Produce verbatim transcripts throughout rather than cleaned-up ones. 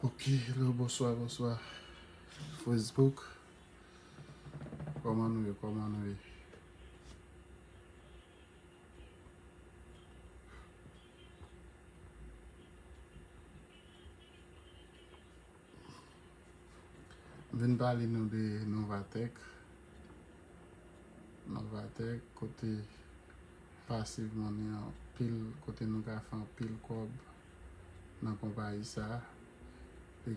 Ok, hello, bonswa, bonswa. Facebook. Kòman nou ye? Kòman nou ye? M vin pale nou de Novatech. Novatech, kote Passive Money anpil, kote nou ka fè anpil kòb nan konpayi sa. E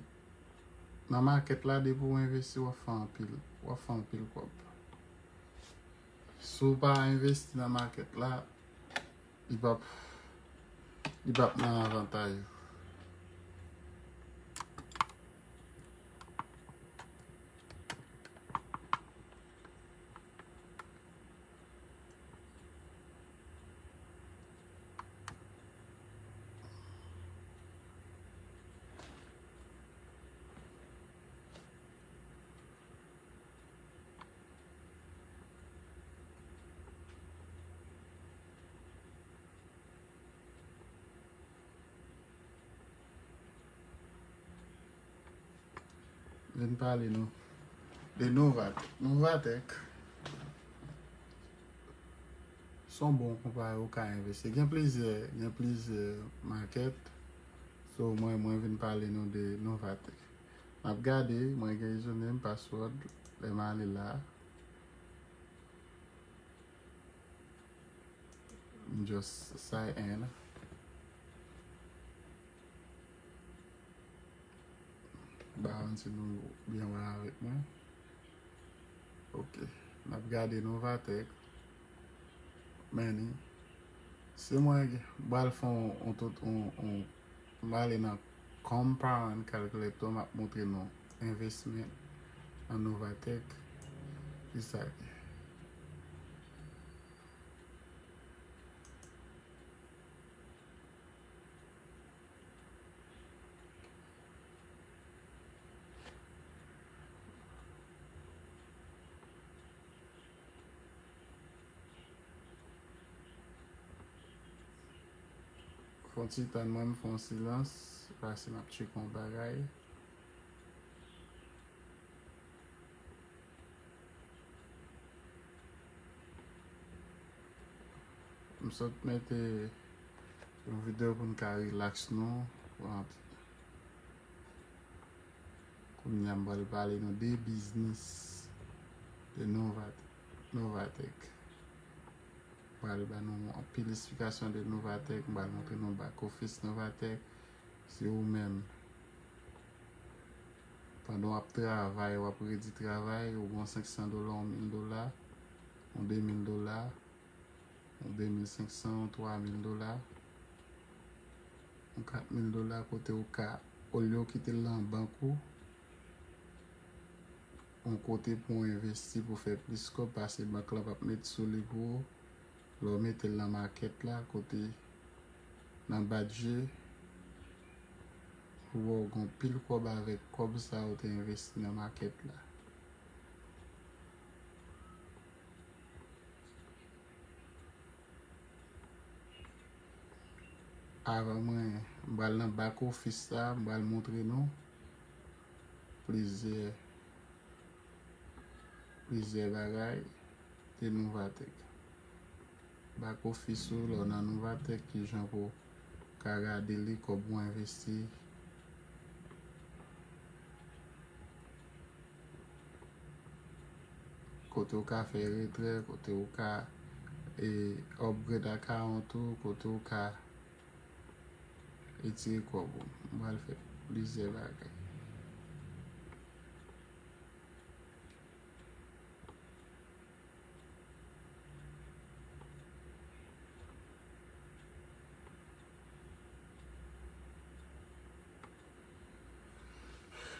nan makèt la, depi w envesti, w ap fè anpil, w ap fè anpil kòb. Si w pa envesti nan makèt la, li p ap, li p ap nan avantay ou. Vin pale nou de Novatech. Novatech se yon bon konpayi ou ka envesti. Gen plizyè, gen plizyè makèt. So, mwen, mwen vin pale nou de Novatech. M ap gade, mwen gen username, password, lè m ale la. M just sign in. Ba yon ti nou byen wè avèk mwen. Ok. N ap gade Novatech. Men, se mwen ki pral fè yon, yon tout, yon, yon, m ale nan Compound Calculator, m ap montre nou investment nan Novatech. Ki sa ki? Fon ti tann mwen, m fon silans, pase m ap tcheke yon bagay. M sot mete yon videyo pou n ka relax nou. Pou n ap, kounye a m pral pale nou de biznis de Novat-, Novatech. M pral ba nou anpil esplikasyon de Novatech. M pral montre nou back office Novatech. Si ou menm, pandan w ap travay, w ap redi travay, ou gen senk san dola, yon mil dola, yon de mil dola, yon de mil senk san, yon twa mil dola, yon kat mil dola, kote ou ka, olye w kite l nan bank ou, yon kote pou w envesti, pou w fè plis kòb, paske bank lan p ap met sou li pou ou. Lè w mete l nan makèt la, kote nan badje, ou wè w gen pil kòb avèk kòb sa ou te envesti nan makèt la. Avan mwen, m pral nan back office la, m pral montre nou plizyè, plizyè bagay de Novatech. Back office ou, lè w nan Novatech, kijan pou w ka gade li, kòb ou envesti, kote w ka fè retrè, kote w ka, e, upgrade account ou, kote w ka retire kòb ou. M pral fè plizyè bagay.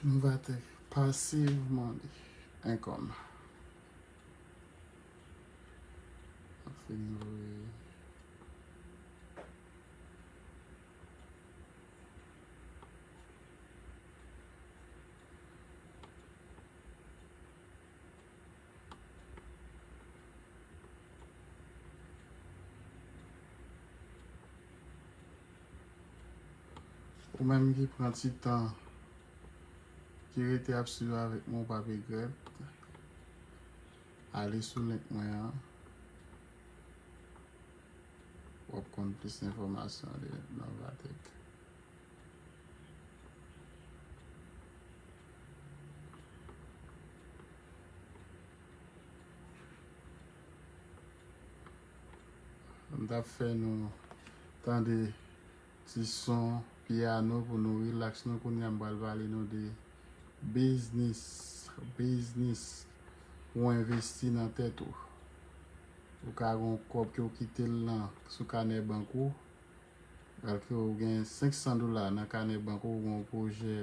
Novatech, passive money income. Ap fini voye. Ou menm ki pran ti tan Ki rete ap swiv avèk mwen, w p ap regrèt. Ale sou link mwen an. W ap konn plis enfòmasyon de Novatech. M t ap fè nou tande ti son pyano pou nou rilaks nou. Kounye a m pral pale nou de biznis, biznis pou w envesti nan tèt ou. Ou ka gen yon kòb ke w kite l nan, sou kanè bank ou, alò ke w gen senk san dola nan kanè bank ou, ou gen yon pwojè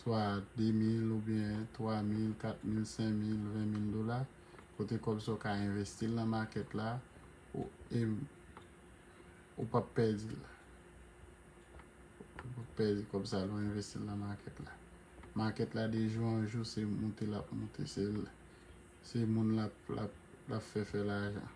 swa de mil oubyen twa mil, kat mil, senk mil, ven mil dola, kote kòb sa w ka envesti l nan makèt la, ou, e ou p ap pèdi l. Ou p ap pèdi kòb sa lè w envesti l nan makèt la. Makèt la de jou an jou, se moute l ap moute, se, se moun l ap, l ap, l ap fè fè lajan.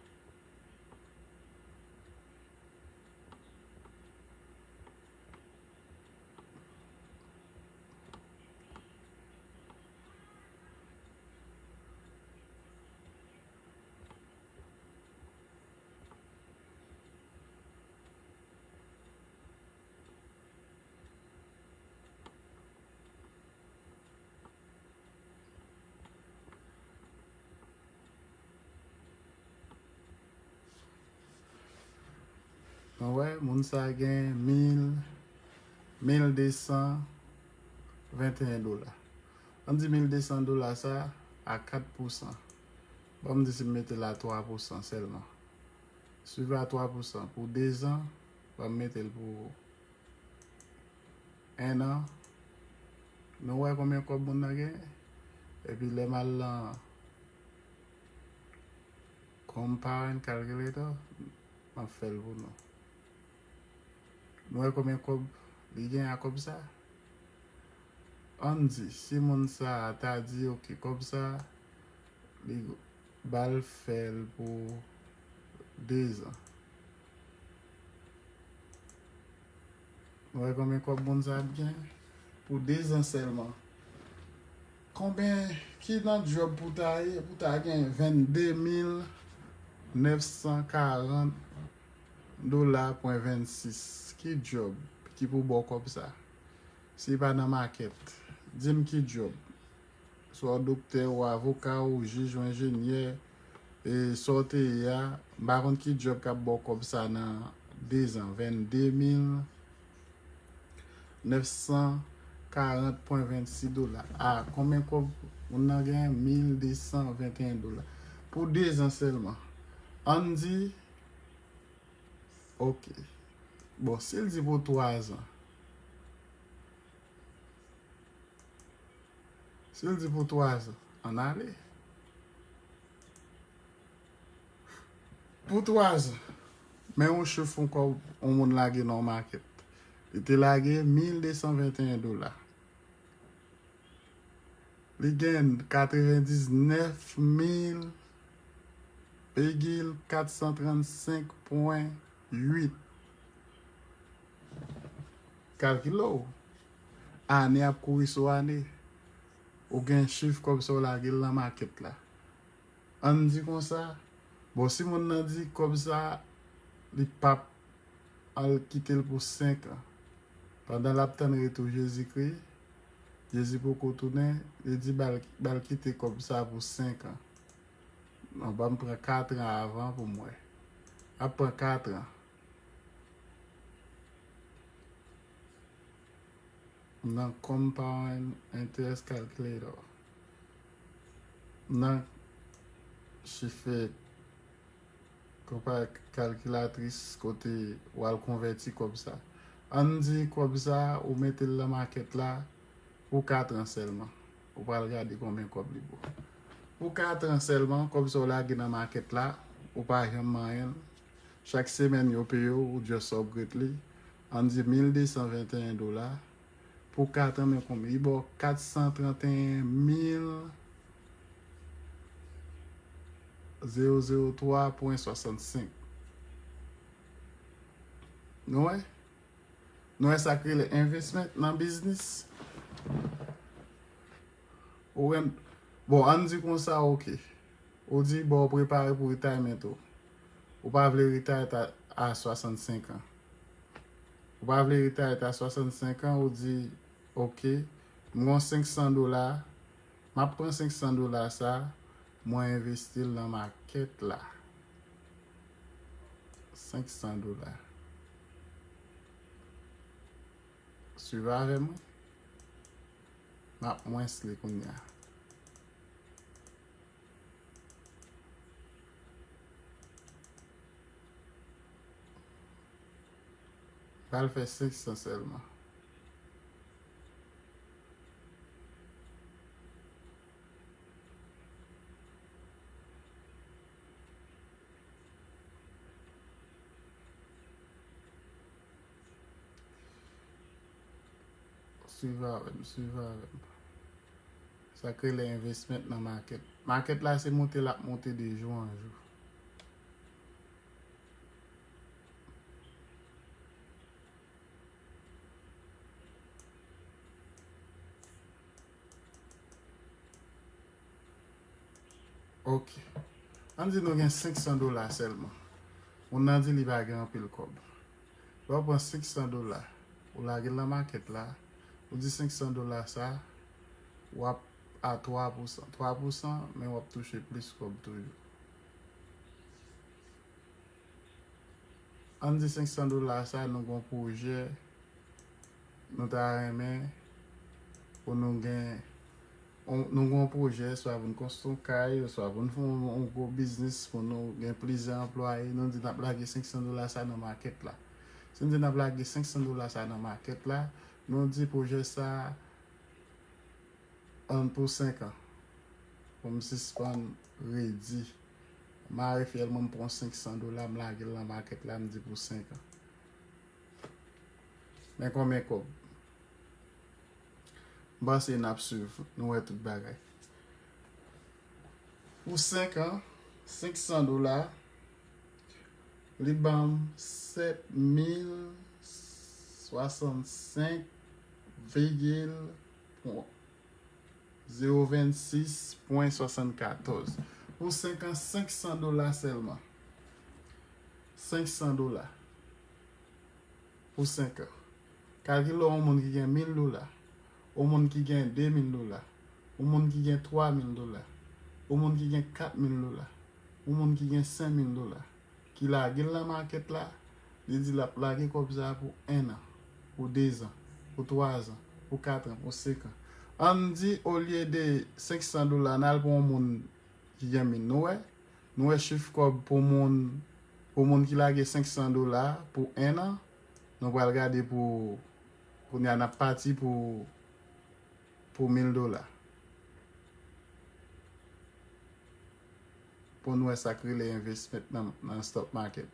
Nou wè, moun sa gen mil, mil de san venteyen dola. Ann di mil de san dola sa a kat pousan. Ban m di si m mete l a twa pousan sèlman. Swiv a twa pousan pou de zan, ban m mete l pou en an. Nou wè konbyen kòb moun nan genyen? Epi lè m al nan Compound Calculator, m ap fè l pou nou. Nou wè konbyen kòb li gen a kòb sa? Ann di, si moun sa a ta di, oke, kòb sa, li ba l fè l pou de zan. Nou wè konbyen kòb moun sa ap gen? Pou de zan sèlman. Konbyen, ki nan djòb pou ta ye, pou ta gen vennde mil nèf san karant dola pwen vennsis? Ki djòb ki pou ba w kòb sa? Si pa nan makèt, di m ki djòb. Swa w doktè, ou avoka, ou jij, ou enjenyè, e sa w te ye a, m pa konn ki djòb k ap ba w kòb sa nan de zan, vennde mil nèf san karant pwen vennsis dola. A, konbyen kòb moun nan genyen? Mil de san venteyen dola. Pou de zan sèlman. Ann di, oke. Bon, si l di pou twa zan, si l di pou twa zan, ann ale. Pou twa zan, men yon chif yon kòb yon moun lage nan yon makèt. Li te lage mil de san venteyen dola. Li gen katrevendiznèf mil vigil kat san trannsenk pwen uit. Kalkile w. Ane ap kouri sou ane. Ou gen chif kòb sa w lage l nan makèt la. Ann di konsa, bon, si moun nan di kòb sa, li p ap al kite l pou senk an. Pandan l ap tann retou Jezikri, Jezi poko tounen, li di ba l, ba l kite kòb sa pou senk an. Non, ban m pran kat an avan pou m wè. Ap pran kat an. Nan Compound Interest Calculator. Nan chifè konpa kalkilatris kote w al konvèti kòb sa. Ann di kòb sa, ou mete l nan makèt la pou kat an sèlman. Ou pral gade konbyen kòb li bo. Pou kat an sèlman, kòb sa w lage nan makèt la, ou pa janm manyen l. Chak semèn yo peye w, ou just upgrade li. Ann di mil de san venteyen dola. Pou kat an, men konbyen? Li ba w kat san tranteyen mil zewo zewo twa pwen swasannsenk. Nou wè? Nou wè sa k rele investment nan biznis? Ou renm-, bon, ann di konsa, oke. Ou di, bon, ou prepare pou retirement ou. Ou pa vle retirement a, a swasannsenk an. Ou pa vle retirement a swasannsenk an, ou di, oke, m gon senk san dola, m ap pran senk san dola sa, mwen envesti l nan makèt la. Senk san dola. Swiv avè m, wi. M ap mwens li kounye a. Pral fè senk san sèlman. Swiv avè m, swiv avè m. Sa k rele investment nan market. Market la se monte l ap monte de jou an jou. Ok. Ann di nou gen senk san dola sèlman. Moun nan di li pa gen anpil kòb. Lè w pran senk san dola, ou lage l nan makèt la, ou di senk san dola sa, w ap a twa pousan. Twa pousan, men w ap touche plis kòb toujou. Ann di senk san dola sa, nou gon pwojè, nou ta renmen pou nou gen, on, nou gon pwojè, swa pou n konstwi yon kay, swa pou n fè yon, yon gwo biznis, pou nou gen plizyè anplwaye, nou di n ap lage senk san dola sa nan makèt la. Si n di n ap lage senk san dola sa nan makèt la, nou di pwojè sa, ann pou senk an. Pou m sispann redi. Mare fyèl mwen, m pran senk san dola, m lage l nan makèt la, m di pou senk an. Men konbyen kòb? M panse n ap swiv, nou wè tout bagay. Pou senk an, senk san dola, li ban m sèt mil swasannsenk vigil zewo vennsis pwen swasannkatòz. Pou senk an, senk san dola sèlman. Senk san dola. Pou senk an. Kalkile yon moun ki gen mil dola, yon moun ki gen de mil dola, yon moun ki gen twa mil dola, yon moun ki gen kat mil dola, yon moun ki gen senk mil dola, ki lage l nan makèt la, li di l ap lage kòb sa a pou en an, pou de zan, pou twa zan, pou kat an, pou senk an. Ann di, olye de senk san dola, n al pran yon moun ki gen mil, nou wè? Nou wè chif kòb pou moun, pou moun ki lage senk san dola pou en an, nou pral gade pou, kounye a n ap pati pou, pou mil dola. Pou n wè sa k rele investment nan, nan stock market.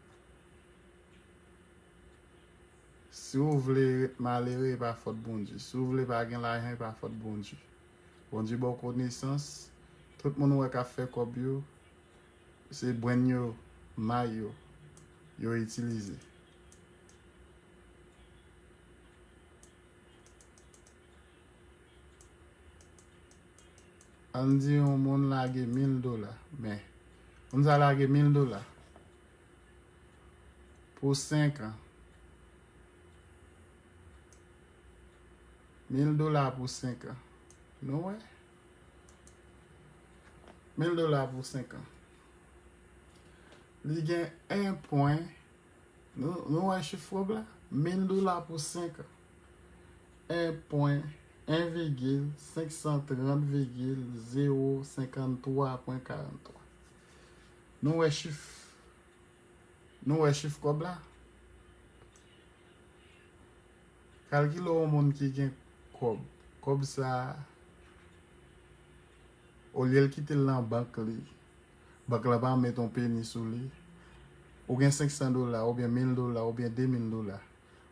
Si w vle ret malere, e pa fòt Bondye. Si w vle pa gen lajan, e pa fòt Bondye. Bondye ba w konesans. Tout moun ou wè k ap fè kòb yo, se brenn yo, may yo, yo itilize. Ann di yon moun lage mil dola, men moun sa lage mil dola pou senk an. Mil dola pou senk an. Nou wè? Mil dola pou senk an. Li gen en pwen, nou, nou wè chif kòb la? Mil dola pou senk an. En pwen, en vigil senk san trant vigil zewo senkanntwa pwen karanntwa. Nou wè chif, nou wè chif kòb la? Kalkile yon moun ki gen kòb. Kòb sa a, olye l kite l nan bank li, bank la pa met yon peni sou li. Ou gen senk san dola, oubyen mil dola, oubyen de mil dola.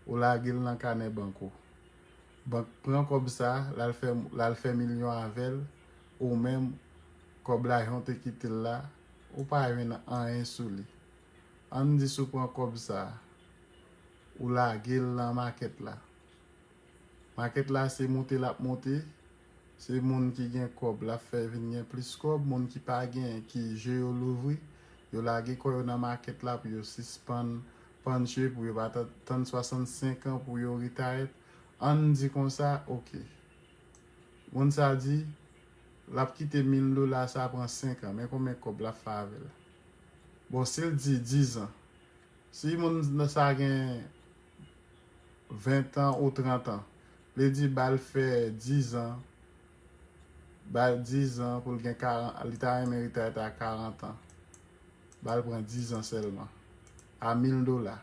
Ou lage l nan kanè bank ou. Bank pran kòb sa a, l al fè, l al fè milyon avè l, ou menm, kòb la jan w te kite l la, ou pa jwenn anyen sou li. Ann di si w pran kòb sa a, ou lage l nan makèt la. Makèt la se monte l ap monte, Se moun ki gen kòb, l ap fè vin gen plis kòb. Moun ki pa gen, ki je yo louvri, yo lage kò yo nan makèt la pou yo sispann panche, pou yo pa ta-, tann swasannsenk an pou yo retayèt. Ann di konsa, oke. Moun sa di, l ap kite mil dola sa pran senk an. Men konbyen kòb l ap fè avè l? Bon, si l di diz an, si moun sa gen ven an ou trant an, li di ba l fè diz an, ba l diz an pou l gen karant, li ta renmen retayèt a karant an. Ba l pran diz an sèlman. A mil dola.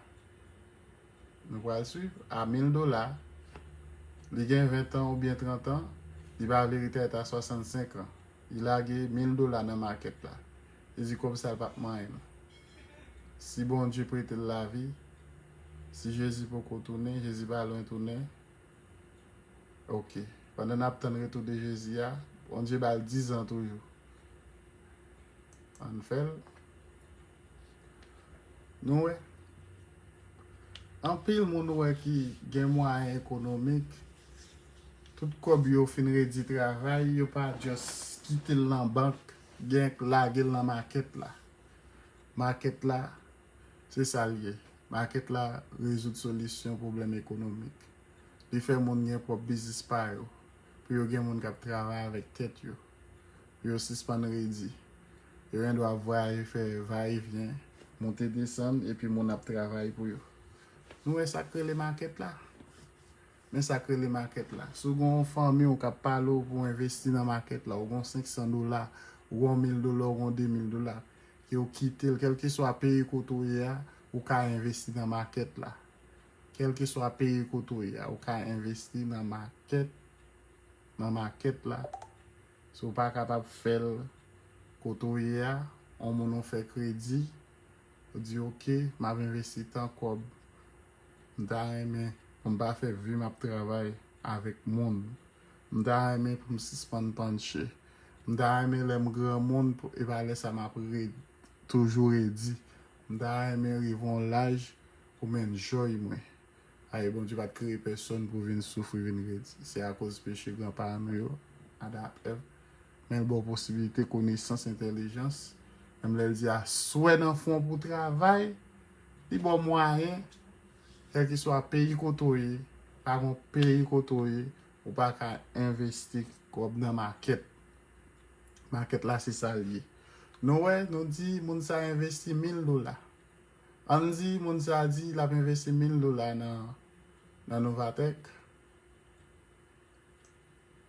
Nou pral swiv. A mil dola, li gen ven an oubyen trant an, li pa vle retayèt a swasannsenk an. Li lage mil dola nan makèt la. Li di kòb sa l p ap manyen l. Si Bondye prete l lavi, si Jezi poko tounen, Jezi pa lwen tounen, oke. Pandan n ap tann retou de Jezi a, Bondye ba l diz an toujou. Ann fè l. Nou wè. Anpil moun ou wè ki gen mwayen ekonomik, tout kòb yo fin redi travay, yo pa just kite l nan bank, gen lage l nan makèt la. Makèt la, se sa l ye. Makèt la rezoud solisyon pwoblèm ekonomik. Li fè moun gen pwòp biznis pa yo, pou yo gen moun k ap travay avèk tèt yo, pou yo sispann redi. Yo gen dwa ap vwayaje, fè vayevyen, monte desann, epi moun ap travay pou yo. Nou wè sa k rele makèt la? Men sa k rele makèt la. Si w gen yon fanmi w k ap pale w pou w envesti nan makèt la, ou gen yon senk san dola, ou gen yon mil dola, ou gen yon de mil dola, ke w kite l, kèlkeswa peyi kote w ye a, ou ka envesti nan makèt la. Kèlkeswa peyi kote w ye a, ou ka envesti nan makèt, nan makèt la. Si w pa kapab fè l kote w ye a, yon moun ou fè kredi, ou di, oke, m ap envesti tan kòb. M ta renmen pou m pa fè vi m ap travay avèk moun. M ta renmen pou m sispann panche. M ta renmen lè m granmoun, pou, e pa lè sa m ap re-, toujou redi. M ta renmen rive yon laj pou m enjoy mwen. Ay, Bondye pa t kreye pèsonn pou vin soufri, vin redi. Se akoz peche granparan nou yo, Adan ak Èv. Men l ba w posibilite, konesans, entèlijans. Menm lè l di aswè nan fwon pou travay, li ba w mwayen, kèlkeswa peyi kote w ye, pa gen peyi kote w ye, ou pa ka envesti kòb nan makèt. Makèt la, se sa l ye. Nou wè, nou di moun sa envesti mil dola. Ann di moun sa di l ap envesti mil dola nan, nan Novatèk.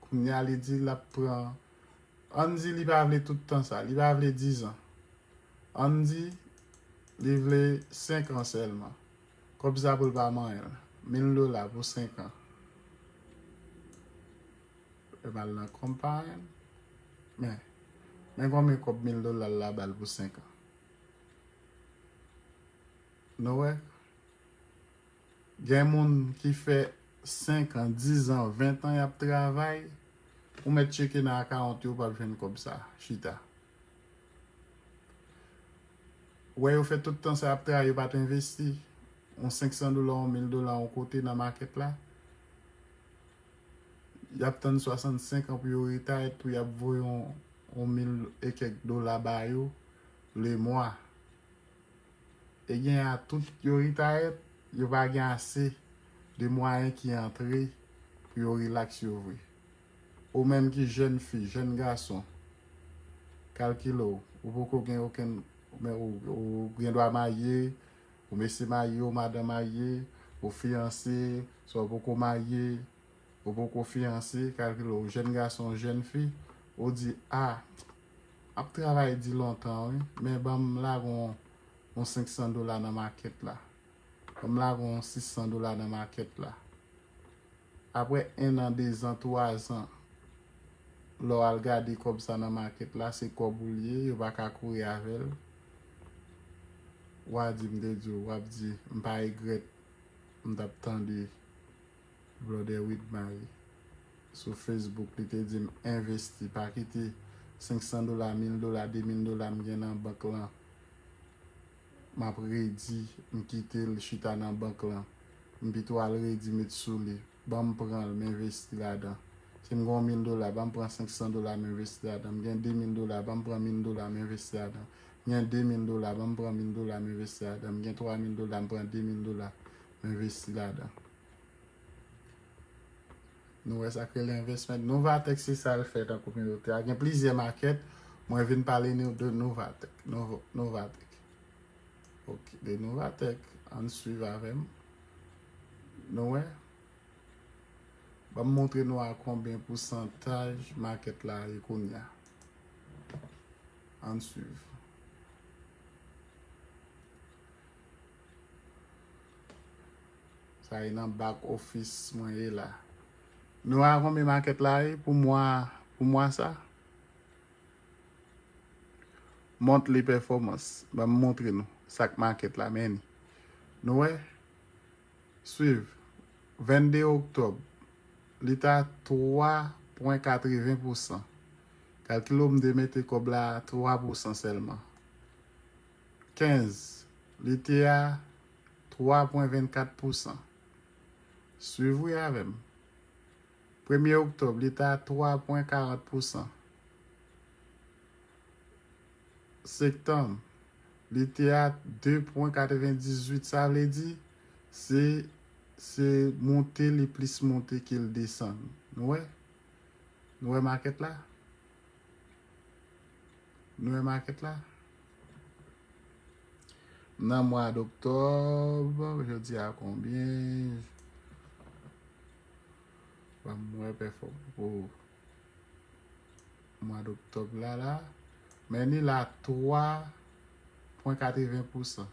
Kounye a, li di l ap pran, ann di li pa vle tout tan sa, li pa vle diz an. Ann di li vle senk an sèlman. Kòb sa pou l pa manyen l. Mil dola pou senk an. Epi al nan compare. Men, men konbyen kòb mil dola l la ba l pou senk an. Nou wè? Gen moun ki fè senk an, diz an, ven an y ap travay, ou mèt tcheke nan akawont yo, ou p ap jwenn kòb sa, chita. Ou wè yo fè tout tan sa y ap travay, yo pa t envesti yon senk san dola, yon mil dola yon kote nan makèt la. Y ap tann swasannsenk an pou yo retayèt, pou y ap voye yon, yon mil e kèk dola ba yo lemwa. E gen a tout yo retayèt, yo pa gen ase de mwayen ki antre pou yo rilaks yo vre. Ou menm ki jèn fi, jèn gason, kalkile w, ou poko gen okenn, men ou, ou gen dwa marye, ou mesye marye, ou madanm marye, ou fiyanse, swa ou poko marye, ou poko fiyanse, kalkile w jèn gason, jèn fi, ou di, a, m ap travay di lontan, wi, men ban m lage yon, yon senk san dola nan makèt la. Ban m lage yon sis san dola nan makèt la. Apre en an, de zan, twa zan, lè w al gade kòb sa nan makèt la, se kòb ou l ye, yo pa ka kouri avè l. W a di m te di w, w ap di, m pa regrèt m t ap tande Brother Widmay sou Facebook, li te di m envesti, pa kite senk san dola, mil dola, de mil dola m gen nan bank lan, m ap redi, m kite l chita nan bank lan. M pito al redi met sou li. Ban m pran l, m envesti ladan. Si m gen yon mil dola, ban m pran senk san dola, m envesti ladan. M gen de mil dola, ban m pran mil dola, m envesti ladan. M gen de mil dola, ban m pran mil dola, m envesti ladan. M gen twa mil dola, m pran de mil dola, m envesti ladan. Nou wè sa k rele investment. Novatech, se sa l fè nan kominote a. Gen plizyè market, mwen vin pale nou de Novatech. Novo-, Novatech. Ok, de Novatech, ann swiv avè m. Nou wè? Ban m montre nou a konbyen pousantaj market la ye kounye a. Ann swiv. Sa e nan back office mwen ye la. Nou a konbyen market la ye pou mwa, pou mwa sa? Monthly performance. Ban m montre nou sa k market la, men ni. Nou wè? Swiv. Vennde oktòb, li ta twa pwen katreven pousan. Kalkile w, m te mete kòb la a twa pousan sèlman. Kenz, li te a twa pwen vennkat pousan. Swiv wi avè m. Premye oktòb, li ta twa pwen karant pousan. Septanm, li te a de pwen katrevendizuit. Sa vle di, se, se monte, li plis monte ke l desann. Nou wè? Nou wè market la? Nou wè market la? Nan mwa doktòb, jodi a konbyen? Ban m wè pèfòm pou mwa doktòb la, la. Men ni la twa pwen katreven pousan.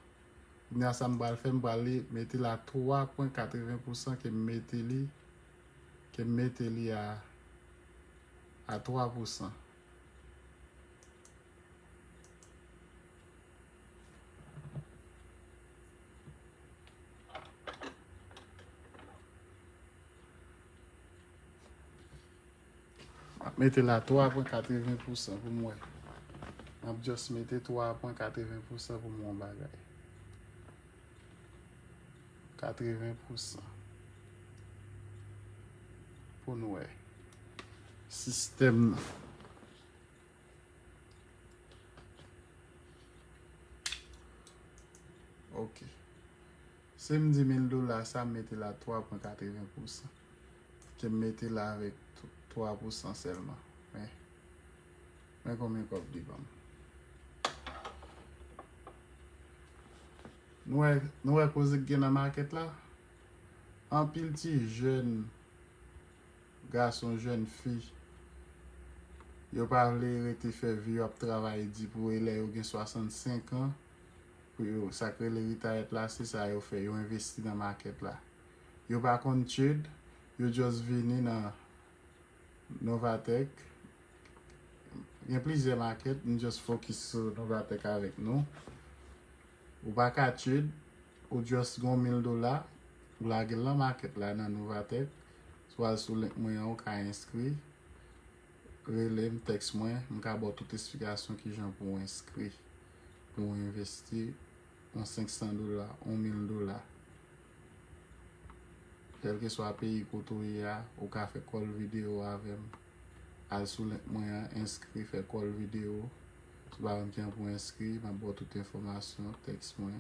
Kounye a sa m pral fè, m pral li, mete la twa pwen katreven pousan ke m mete li, ke m mete li a, a twa pousan. M ap mete la twa pwen katreven pousan pou m wè. M ap just mete twa pwen katreven pousan pou m wè yon bagay. Katreven pousan. Pou n wè. Sistèm nan. Ok. Si m di mil dola, sa m mete la twa pwen katreven pousan. Ke m mete la avèk t-, twa pousan sèlman. Men, men konbyen kòb li ban m. Nou wè, nou wè koze k gen nan makèt la? Anpil ti jèn gason, jèn fi, yo pa vle rete fè vi yo ap travay di pou e lè yo gen swasannsenk an, pou yo, sa k rele ritayèt la, se sa yo fè, yo envesti nan makèt la. Yo pa konn trade, yo just vini nan Novatech. Gen plizyè makèt, m just fokis sou Novatech avèk nou. Ou pa ka trade, ou just gon mil dola, ou lage l nan makèt la nan Novatech. Si w al sou link mwen an, ou ka enskri. Rele m, tèks mwen, m ka ba w tout esplikasyon kijan pou w enskri, pou w envesti yon senk san dola, yon mil dola. Kèlkeswa peyi kote w ye a, ou ka fè call videyo avè m. Al sou link mwen an, enskri, fè call videyo. Si w pa konn kijan pou w enskri, m ap ba w tout enfòmasyon, tèks mwen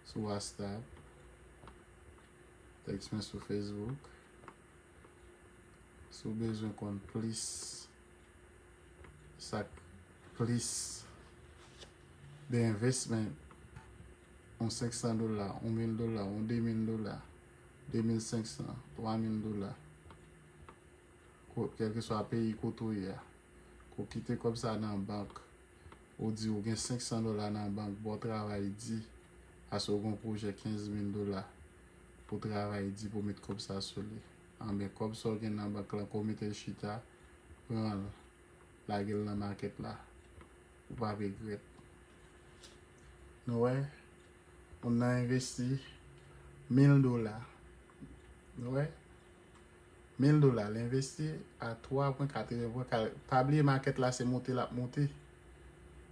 sou WhatsApp, tèks mwen sou Facebook. Si w bezwen konn plis, sa k plis de investment, yon senk san dola, yon mil dola, yon de mil dola, de mil senk san, twa mil dola, ko-, kèlkeswa peyi kote w ye a, ko-, kite kòb sa nan bank, ou di ou gen senk san dola nan bank, bon travay di, paske w gen yon pwojè kenz mil dola pou travay di pou met kòb sa sou li. Anben, kòb sa w gen nan bank lan, ko mete l chita, pran l, lage l nan makèt la. Ou p ap regrèt. Nou wè, moun nan envesti mil dola. Nou wè? Mil dola, l envesti a twa pwen katreven pwen ka-, pa bliye makèt la se monte l ap monte.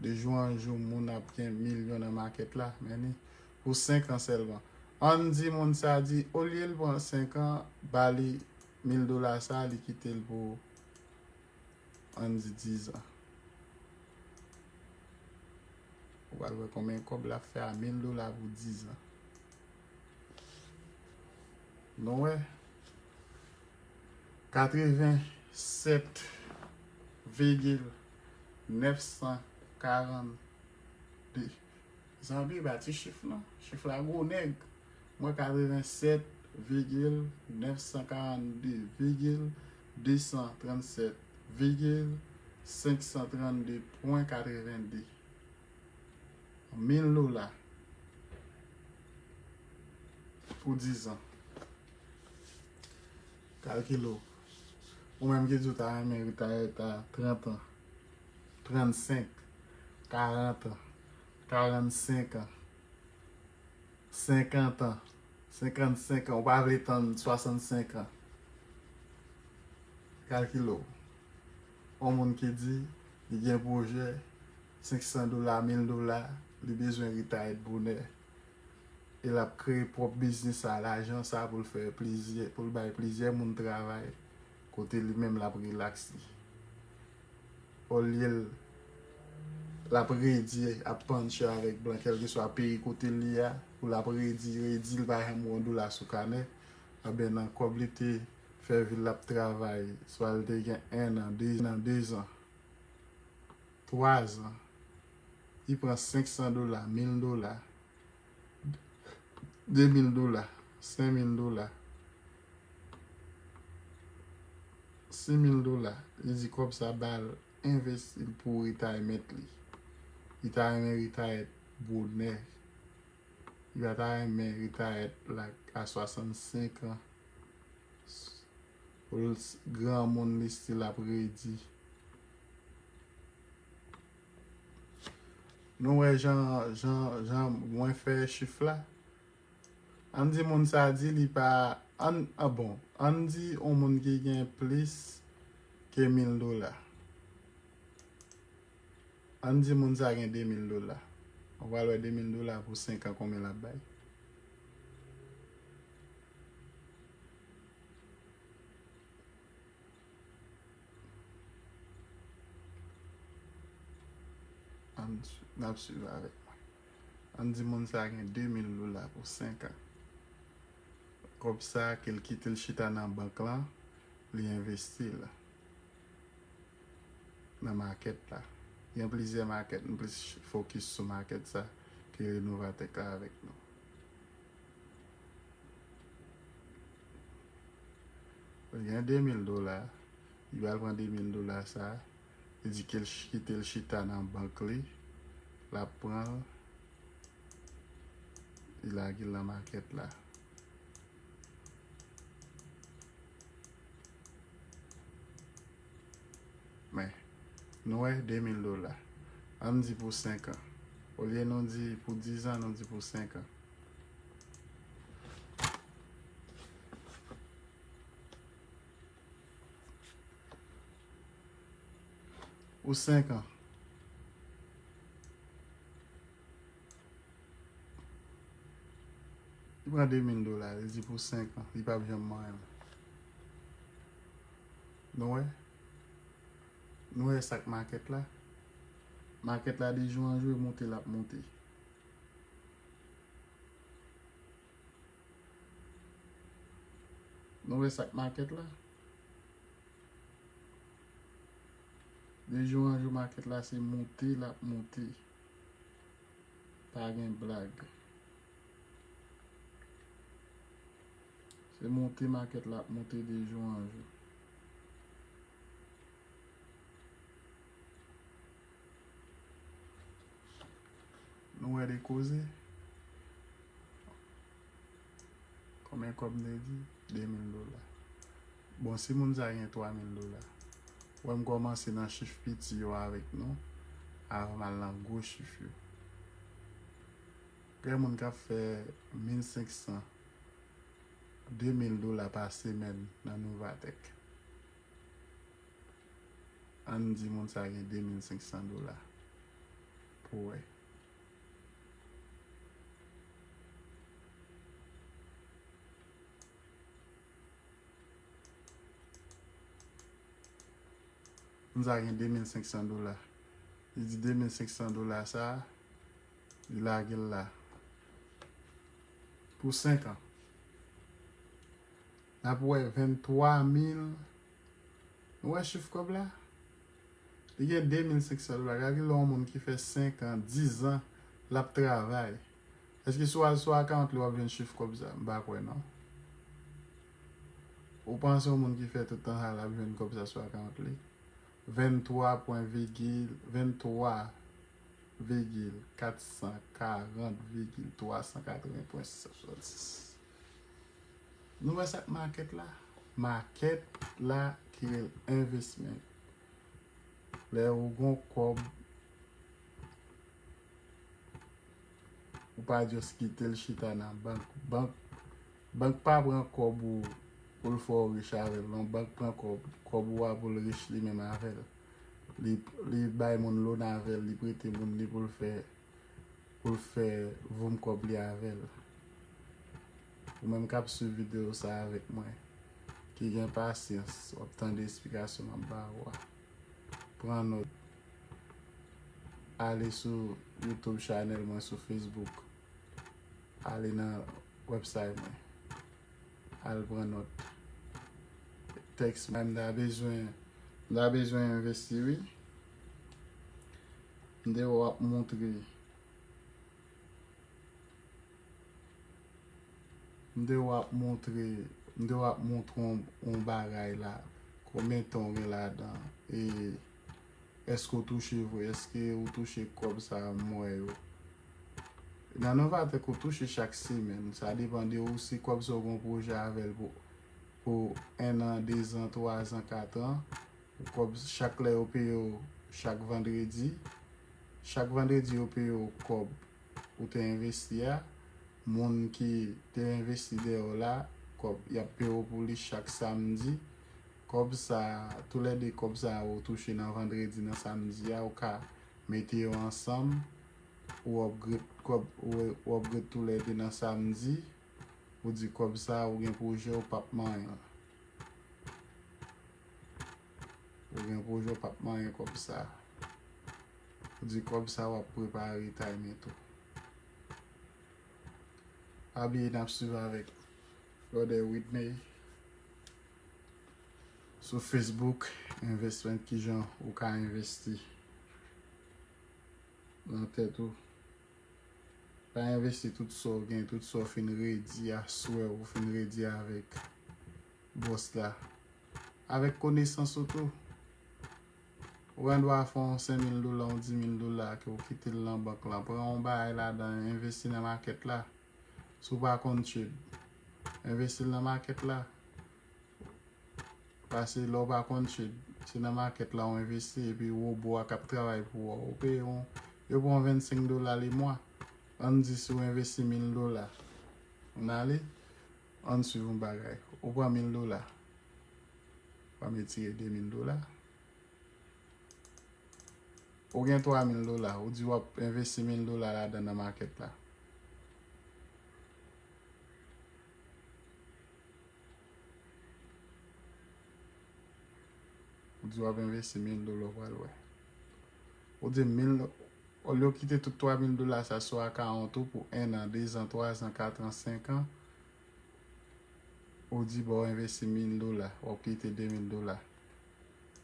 De jou an jou, moun ap gen milyon nan makèt la, men ni pou senk an sèlman. Ann di moun sa di, olye l pran senk an, ba li Mil dola sa, li kite l pou, ann di, diz an. Ou pral wè konbyen kòb l ap fè a, mil dola pou diz an. Nou wè, katreven sèt vigil nèf san karannde. Zanmi, pa ti chif non. Chif la gwo nèg. Mwen, katreven sèt vigil nèf san karannde vigil de san trannsèt vigil senk san trannde pwen katrevende. Mil dola pou diz an. Kalkile w. Ou menm ki di w ta renmen retire a trant an, trannsenk, karant an, karannsenk an, senkant an, senkannsenk an, ou pa vle tann swasannsenk an. Kalkile w. Yon moun ki di li gen pwojè senk san dola, mil dola, li bezwen retire bonè. E l ap kreye pwòp biznis sa, lajan sa pou l fè plizyè, pou l bay plizyè moun travay, kote li menm l ap rilaks li. Olye l, l ap redi, ap panche avèk blan, kèlkeswa peyi kote l ye a, pou l ap redi, redi, l pa janm wè yon dola sou kanè, anben nan kòb li te fè vi l ap travay, swa l te gen en an, de, nan de zan, twa zan, li pran senk san dola, mil dola, de mil dola, senk mil dola, sis mil dola, li di kòb sa ba l, envesti l pou retirement li. Li ta renmen retire bonè. Li pa ta renmen retire like a swasannsenk an. Pou l s-, granmoun li still ap redi. Nou wè jan, jan, jan mwen fè chif la? Ann di moun sa di li pa, ann, ah bon, ann di yon moun ki gen plis ke mil dola. Ann di moun sa gen de mil dola. Ou pral wè de mil dola pou senk an konbyen l ap bay. Ann swi-, n ap swiv avèk mwen. Ann di moun sa gen de mil dola pou senk an. Kòb sa ke l kite l chita nan bank lan, li envesti l nan makèt la. Gen plizyè makèt, m plis fokis sou makèt sa ke Renovatech la avèk nou. Li gen de mil dola, li pral pran de mil dola sa, li di ke l ch-, kite l chita nan bank li, l ap pran l, li lage l nan makèt la. Men, nou wè de mil dola. Ann di pou senk an. Olye nou di pou diz an, nou di pou senk an. Pou senk an. Li pran de mil dola, li di pou senk an, li p ap janm manyen l. Nou wè? Nou wè sa k makèt la? Makèt la de jou an jou, e monte l ap monte. Nou wè sa k makèt la? De jou an jou, makèt la se monte l ap monte. Pa gen blag. Se monte makèt la ap monte de jou an jou. Nou wè de koze. Konbyen kòb m te di? De mil dola. Bon, si moun sa gen twa mil dola, wè m kòmanse nan chif piti yo avèk nou, avan m al nan gwo chif yo. Gen moun k ap fè mil senk san, de mil dola pa semèn nan Novatech. Ann di moun sa gen de mil senk san dola pou wè. Moun sa gen de mil senk san dola. Li di de mil senk san dola sa, li lage l la. Pou senk an. N ap wè venntwa mil. Nou wè chif kòb la? Li gen de mil senk san dola. Gade lè yon moun ki fè senk an, diz an, l ap travay. Èske si w al sou akawont li, w ap jwenn chif kòb sa? M pa kwè non. Ou panse yon moun ki fè tout tan sa, l ap jwenn kòb sa sou akawont li? Venntwa pwen vigil, venntwa vigil kat san karant vigil twa san katreven pwen swasanndis. Nou wè sa k makèt la? Makèt la ki rele envestimèt. Lè ou gon kòb, ou pa just kite l chita nan bank. Bank, bank pa pran kòb ou pou l fè w rich avè l. Non, bank pran kòb, kòb ou a pou l rich li menm avè l. Li, li bay moun loan avè l, li prete moun li pou l fè, pou l fè voum kòb li avè l. Ou menm k ap swiv videyo sa avèk mwen, ki gen pasyans, w ap tande esplikasyon m ap ba ou a. Pran nòt. Ale sou YouTube chanèl mwen, sou Facebook. Ale nan website mwen. Al pran nòt. Tèks mwen, m ta bezwen, m ta bezwen envesti, wi. M te wè w ap montre. M te wè w ap montre, m te wè w ap montre yon, yon bagay la. Konbyen tan w gen ladan? E èske w touche vre? Èske ou touche kòb sa a m wè yo? Nan Novatech ou touche chak semèn. Sa depann de ou si kòb sa w gen yon pwojè avè l pou, pou en an, de zan, twa zan, kat an. Kòb chak lè yo peye w chak vandredi. Chak vandredi yo peye w kòb ou te envesti a. Moun ki te envesti dèyè w la, kòb, y ap peye w pou li chak samdi. Kòb sa, toulède kòb sa ou touche nan vandredi, nan samdi a, ou ka mete yo ansanm, ou upgrade kòb, ou, ou upgrade toulède nan samdi, ou di kòb sa, ou gen pwojè, ou p ap manyen l. Ou gen pwojè, w p ap manyen kòb sa. Ou di kòb sa, w ap prepare retirement ou. Pa bliye n ap swiv avèk Brother Whitney sou Facebook, Investment, kijan ou ka envesti nan tèt ou. Pa envesti tout sa w gen, tout sa w fin redi aswè, ou fin redi avèk bòs la. Avèk konesans ou tou. Ou gen dwa fè yon senk mil dola, yon dis mil dola, ke ou kite l nan bank lan. Pran yon bagay ladan, envesti nan makèt la. Si w pa konn trade, envesti l nan makèt la. Paske lè w pa konn trade, se nan makèt la w envesti, epi wobo a k ap travay pou ou. Ou peye yon, yo pran vennsenk dola le mwa. Ann di si w envesti mil dola. Ann ale, ann swiv yon bagay. Ou pran mil dola. W ap retire de mil dola. Ou gen twa mil dola, ou di w ap envesti mil dola ladan nan makèt la. Ou di w ap envesti mil dola, ou pral wè. Ou di mil, olye w kite tout twa mil dola sa sou akawont ou pou en an, de zan, twa zan, kat an, senk an, ou di bon, w envesti mil dola, w ap kite de mil dola.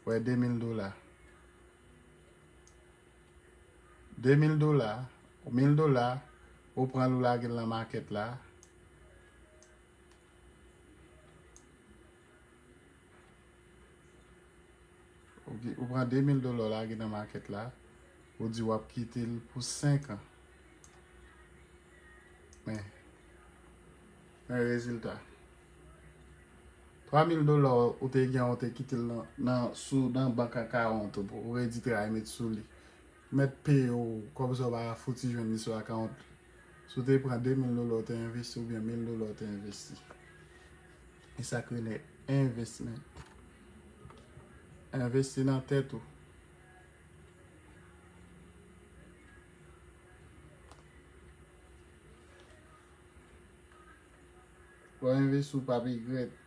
Wè, de mil dola. De mil dola, mil dola, ou pran l, ou lage l nan makèt la. Ok, ou pran de mil dola, ou lage nan makèt la, ou di w ap kite l pou senk an. Men, men rezilta. Twa mil dola ou te gen, ou te kite l nan, nan, sou, nan bank akawont ou, pou ou redi travay met sou li. Mèt peye w, kòb sa w pa fouti jwenn li sou akawont. Si w te pran de mil dola w te envesti oubyen mil dola w te envesti. E sa k rele envestment. Envesti nan tèt ou. Lè w envesti, w p ap regrèt.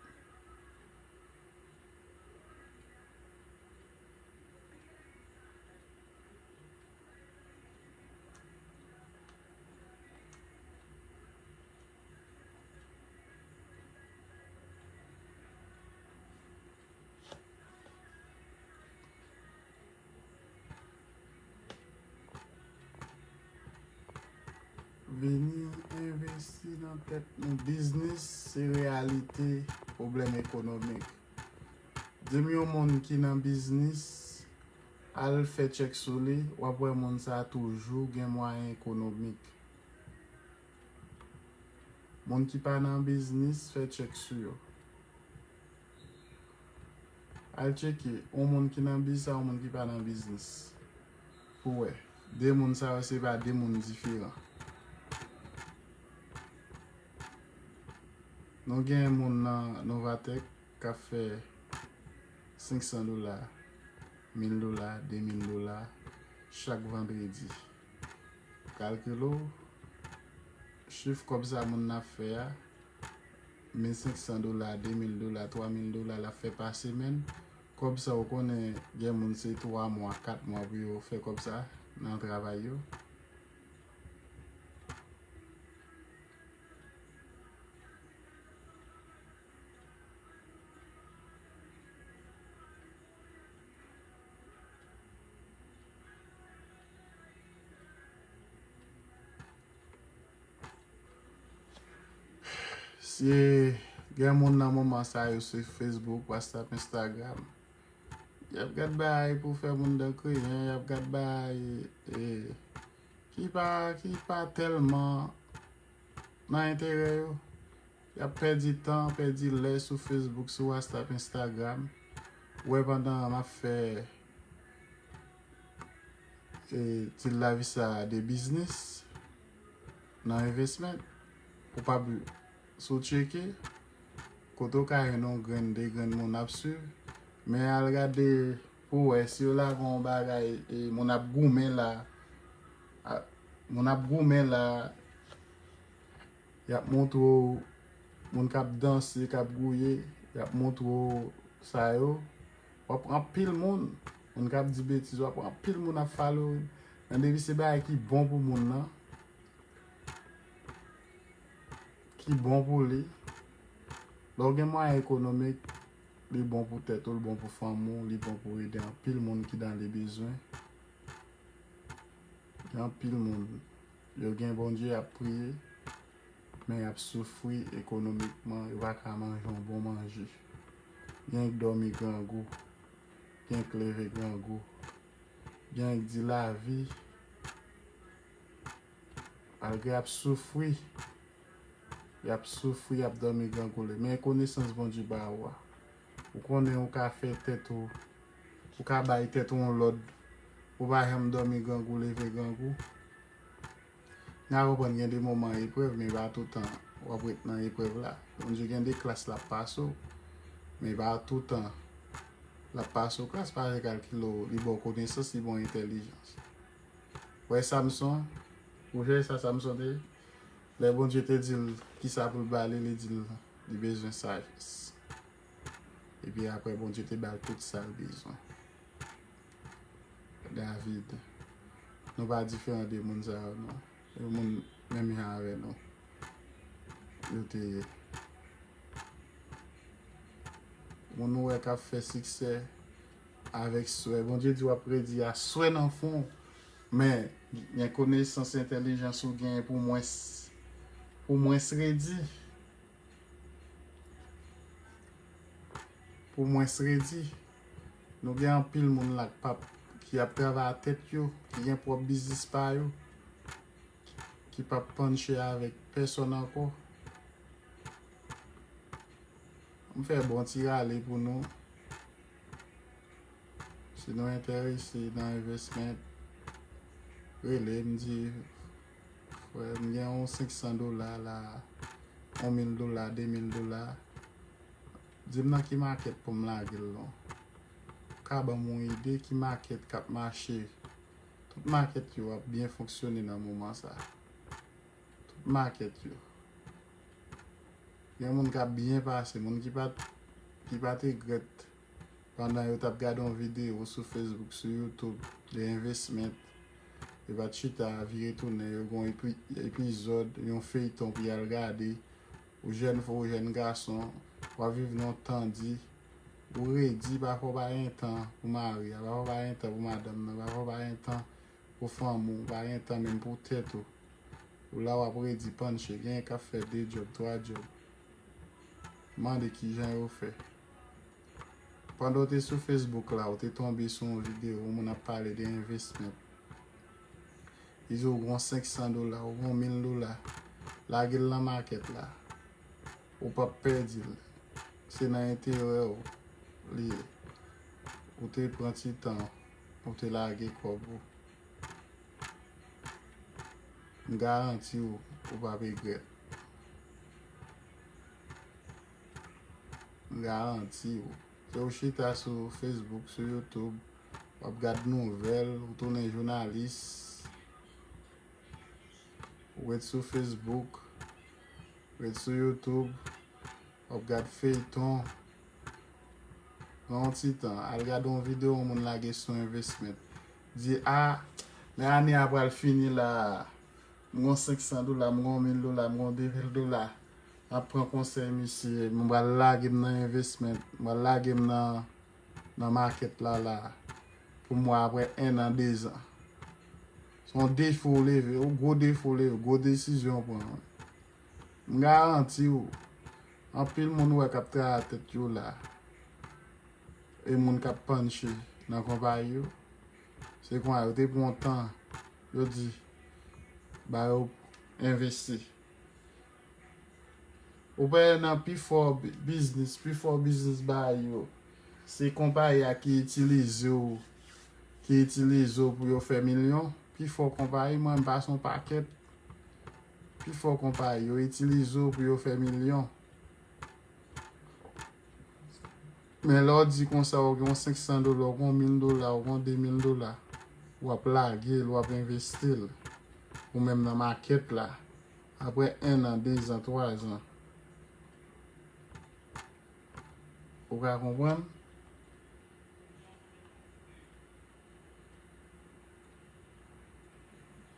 Vini envesti nan tèt nou. Biznis se reyalite pwoblèm ekonomik. Di m yon moun ki nan biznis, al fè tchèk sou li, w ap wè moun sa a toujou gen mwayen ekonomik. Moun ki pa nan biznis, fè tchèk sou yo. Al tcheke yon moun ki nan biznis ak yon moun ki pa nan biznis. Pou wè, de moun sa yo se pa de moun diferan. Nou gen moun nan Novatech k ap fè senk san dola, mil dola, de mil dola chak vandredi. Kalkile w, chif kòb sa moun nan ap fè a, mil senk san dola, de mil dola, twa mil dola l ap fè pa semèn. Kòb sa ou konnen gen moun se twa mwa, kat mwa pou yo fè kòb sa nan travay yo. Si gen moun nan moman sa yo sou Facebook, WhatsApp, Instagram, y ap gad bagay pou fè moun dan kriyen, y ap gad bagay e, ki pa, ki pa tèlman nan enterè yo. Y ap pèdi tan, pèdi lè sou Facebook, sou WhatsApp, Instagram. Ou wè pandan m ap fè e, ti lavi sa de biznis nan investment. Ou pa, si w tcheke, kote w ka jwenn yon grenn, de grenn moun ap swiv, men al gade pou wè si yo lage yon bagay, e, moun ap goumen la, a, moun ap goumen la, y ap montre w moun k ap danse, k ap gouye, y ap montre w sa yo. W ap pran anpil moun, moun k ap di betiz, w ap pran anpil moun ap follow. Men depi se bagay ki bon pou moun nan, ki bon pou li, lè w gen mwayen ekonomik, li bon pou tèt ou, li bon pou fanmi w, li bon pou ede anpil moun ki nan le bezwen. Gen anpil moun, yo gen Bondye, y ap priye, men y ap soufri ekonomikman, yo pa ka manje yon bon manje. Gen k dòmi grangou, gen k leve grangou, gen k di lavi, malgre y ap soufri, y ap soufri, y ap dòmi grangoule. Men konesans Bondye ba ou a, ou konnen ou ka fè tèt ou, ou ka bay tèt ou yon lòd pou pa janm dòmi grangou, leve grangou. N a konprann gen de moman eprèv, men pa toutan w ap ret nan eprèv la. Bondye gen de klas l ap pase w, men pa toutan l ap pase w klas, paske kalkile w, li ba w konesans, li ba w entèlijans. Wè Samson, ou jwenn sa Samson te ye? Lè Bondye te di l kisa pou l ba li, li di l li bezwen sajès. Epi apre, Bondye te ba l tout sa l bezwen. David, nou pa diferan de moun sa yo, non. Yo moun menm jan avè nou. Yo te ye. Moun ou wè k ap fè siksè avèk swè. Bondye di w ap redi a swè nan fon w. Men, gen konesans, entèlijans ou genyen pou mwens, pou mwens redi. Pou mwens redi. Nou gen anpil moun la k p ap, ki ap travay a tèt yo, ki gen pwòp biznis pa yo, ki p ap panche avèk pèsòn ankò. M fè bon ti rale pou nou. Si nou enterese nan investment, rele m, di, "Frè, m gen yon senk san dola la, yon mil dola, de mil dola. Di m nan ki makèt pou m lage l non." Ou ka ban m yon ide ki makèt k ap mache. Tout makèt yo ap byen fonksyone nan moman sa. Tout makèt yo. Gen moun k ap byen pase, moun ki pa t, ki pa t regrèt pandan yo t ap gade yon videyo sou Facebook, sou YouTube, de investment. Yo pa t chita, vire tounen, yo gen yon epi-, epizòd, yon feyton pou y al gade. Ou jèn fi, ou jèn gason, w ap viv nan yon tan di, ou redi, pafwa w pa gen tan pou mari a, pafwa w pa gen tan pou madanm nan, pafwa w pa gen tan pou fanmi w, w pa gen tan menm pou tèt ou. Ou la w ap redi panche, genyen k ap fè de djòb, twa djòb. Mande kijan yo fè. Pandan w te sou Facebook la, ou te tonbe sou yon videyo, yon moun ap pale de envestimèt. Li di w gon senk san dola, ou gon mil dola. Lage l nan makèt la. Ou p ap pèdi l. Se nan enterè w li ye. Ou te pran ti tan, ou te lage kòb ou. M garanti w, ou p ap regrèt. M garanti w. Se ou chita sou Facebook, sou YouTube, w ap gad nouvèl, ou tounen jounalis, ou ret sou Facebook, ret sou YouTube, w ap gad feyton. Pran yon ti tan, al gade yon videyo yon moun lage sou envestimèt. Di, a, men ane a pral fini la. M gon senk san dola, m gon mil dola, m gon de mil dola. M ap pran konsèy misye, m pral lage m nan envestimèt, m pral lage m nan, nan makèt la, la. Pou m wè apre en an, de zan. Se yon defi w leve, yon gwo defi w leve, gwo desizyon w pran. M garanti w, anpil moun ou wè k ap travay tèt yo la, e moun k ap panche nan konpayi yo, se konsa yo te pran yon tan, yo di, ba yo envesti. Ou pa wè nan pifò bi-, biznis, pifò biznis bay yo, se konpayi a ki itilize w, ki itilize w pou yo fè milyon. Pifò konpayi, mwen, m pase yon pakèt. Pifò konpayi, yo itilize w pou yo fè milyon. Men lè w di konsa, w gen yon senk san dola, w gen yon mil dola, w gen yon de mil dola, w ap lage l, w ap envesti l. Ou menm nan makèt la. Apre en an, de zan, twa zan. Ou ka konprann?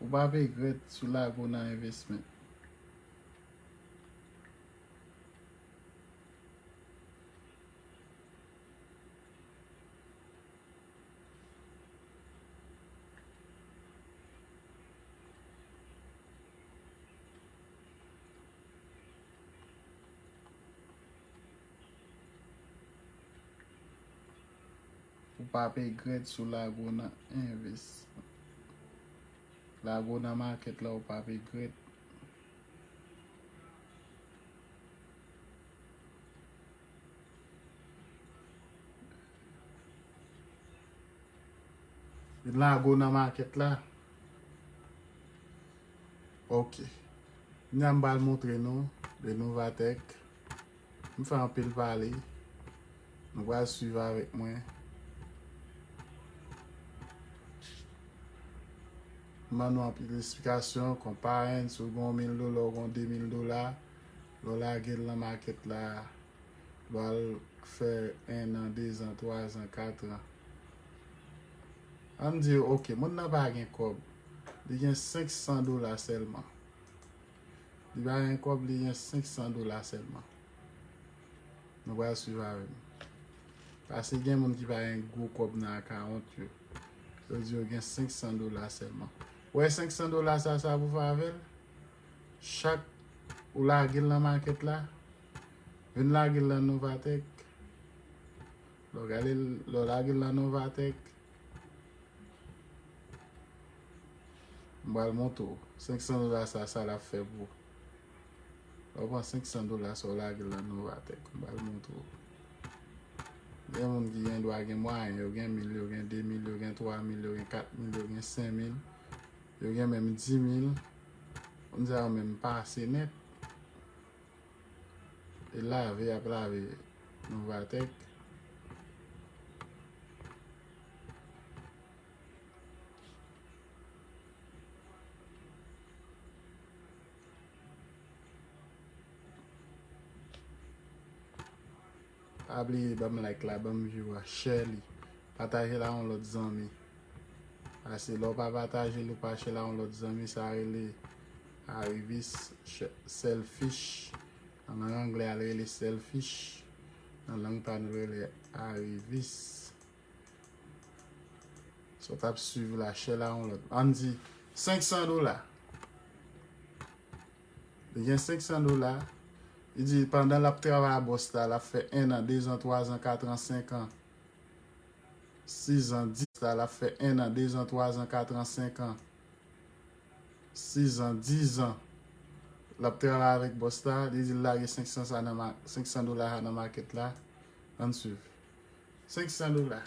Ou p ap regrèt si w lage w nan envestimèt. Ou p ap regrèt si w lage w nan envès. Lage w nan makèt la, ou p ap regrèt. Vin lage w nan makèt la. Ok. Kounya m pral montre nou de Novatech. M fè anpil pale. Nou pral swiv avèk mwen. M ban nou anpil esplikasyon, konpayi, si w gen yon mil dola, w gen yon de mil dola, lè w lage l nan makèt la, lè w al fè en an, de zan, twa zan, kat an. Ann di, ok, moun nan pa gen kòb. Li gen senk san dola sèlman. Li pa gen kòb, li gen senk san dola sèlman. Nou pral swiv avè m. Paske gen moun ki pa gen gwo kòb nan akawont yo. Yo di yo gen senk san dola sèlman. Ou wè senk san dola sa, sa pou fè avè l? Chak ou lage l nan makèt la, vin lage l nan Novatech. Lè w gade l, lè w lage l nan Novatech, m pral montre w. Senk san dola sa, sa l ap fè pou ou. Lè w pran senk san dola sa, w lage l nan Novatech. M pral montre w. Gen moun ki gen dwa gen mwayen, yo gen mil, yo gen de mil, yo gen twa mil, yo gen kat mil, yo gen senk mil, yo gen menm di mil. Moun sa yo menm pase nèt. E lave y ap lave Novatech. Pa bliye ban m like la, ban m view a, share li. Pataje l a yon lòt zanmi. Paske lè w pa pataje l, ou pa share l a yon lòt zanmi, sa rele arivis, sh-, selfish. Nan lang anglè a, l rele selfish. Nan lang pa nou, l rele arivis. Sa w t ap swiv la, share l a yon lòt. Ann di, senk san dola. Li gen senk san dola. Li di pandan l ap travay a bòs la, l ap fè en an, de zan, twa zan, kat an, senk an, sis an, dis la, l ap fè en an, de zan, twa zan, kat an, senk an, sis an, dis an. L ap travay avèk bòs la, li di l lage senk san sa nan ma-, senk san dola sa nan makèt la. Ann swiv. Senk san dola.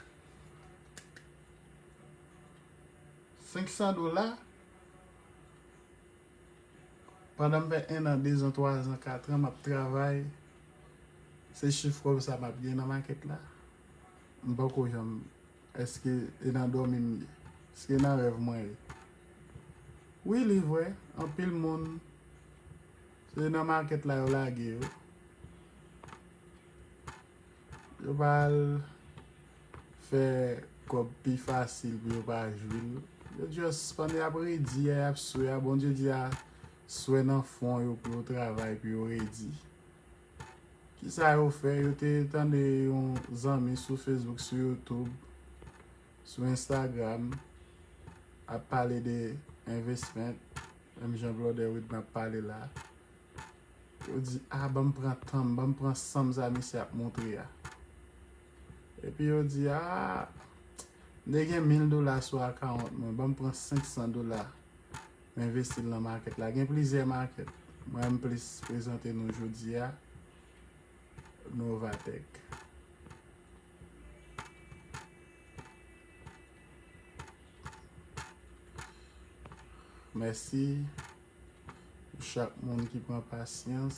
Senk san dola. Pandan m fè en an, de zan, twa zan, kat an, m ap travay, se chif kòb sa m ap gen nan makèt la. M poko janm, èske e nan dòmi m ye? Èske e nan rèv mwen ye? Wi, li vre, anpil moun, se nan makèt la yo lage yo. Yo pa al fè kòb pi fasil pou yo pa jwi l. Yo just pandan y ap redi a, y ap swe a, Bondye di a, swe nan fwon yo pou yo travay, pou yo redi. Kisa yo fè? Yo te tande yon zanmi sou Facebook, sou YouTube, sou Instagram, ap pale de investment, menm jan Blòdè Widman ap pale la. Yo di, "Ah, ban m pran tan m, ban m pran san m sa misye ap montre a." Epi yo di, "Ah, m te gen mil dola sou akawont mwen, ban m pran senk san dola, m envesti l nan makèt la." Gen plizyè makèt. Mwen, m plis prezante nou jodi a Novatech. Mèsi pou chak moun ki pran pasyans,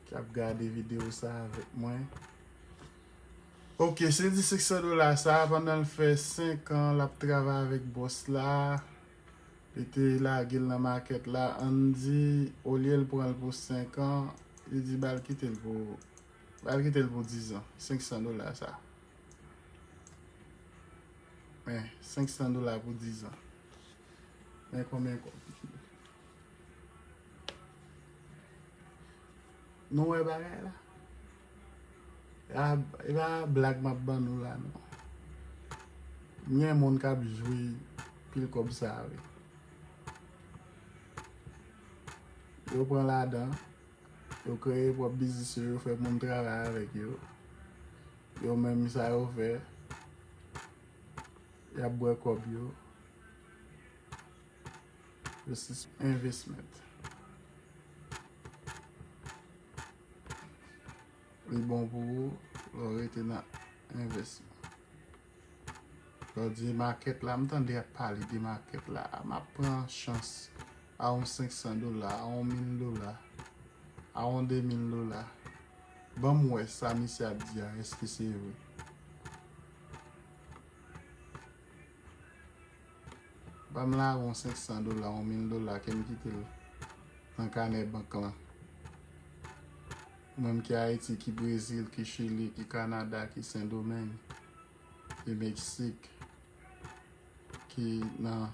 k ap gade videyo sa avèk mwen. Ok, se di senk san dola sa, pandan l fè senk an, l ap travay avèk bòs la, li te lage l nan makèt la, ann di, olye l pran l pou senk an, li di, "Ba l kite l pou, ba l kite l pou diz an, senk san dola sa." Men, senk san dola pou diz an. Men konbyen kòb? Nou wè bagay la? E pa, e pa blag m ap ban nou la, non. Gen moun k ap jwi pil kòb sa a, wi. Yo pran ladan, yo kreye pwòp biznis yo, yo fè moun travay avèk yo. Yo menm, sa yo fè, y ap bwè kòb yo. Yo sis investment. Li bon pou ou lè w rete nan envèsman. Lè w di makèt la, m tande y ap pale de makèt la. M ap pran chans a yon senk san dola, a yon mil dola, a yon de mil dola. Ban m wè sa misye ap di a, èske se vre? Ban m lage yon senk san dola, yon mil dola, ke m kite l nan kanè bank lan. Ou menm ki Ayiti, ki Brezil, ki Chili, ki Kanada, ki Sendomeng, ki Meksik, ki nan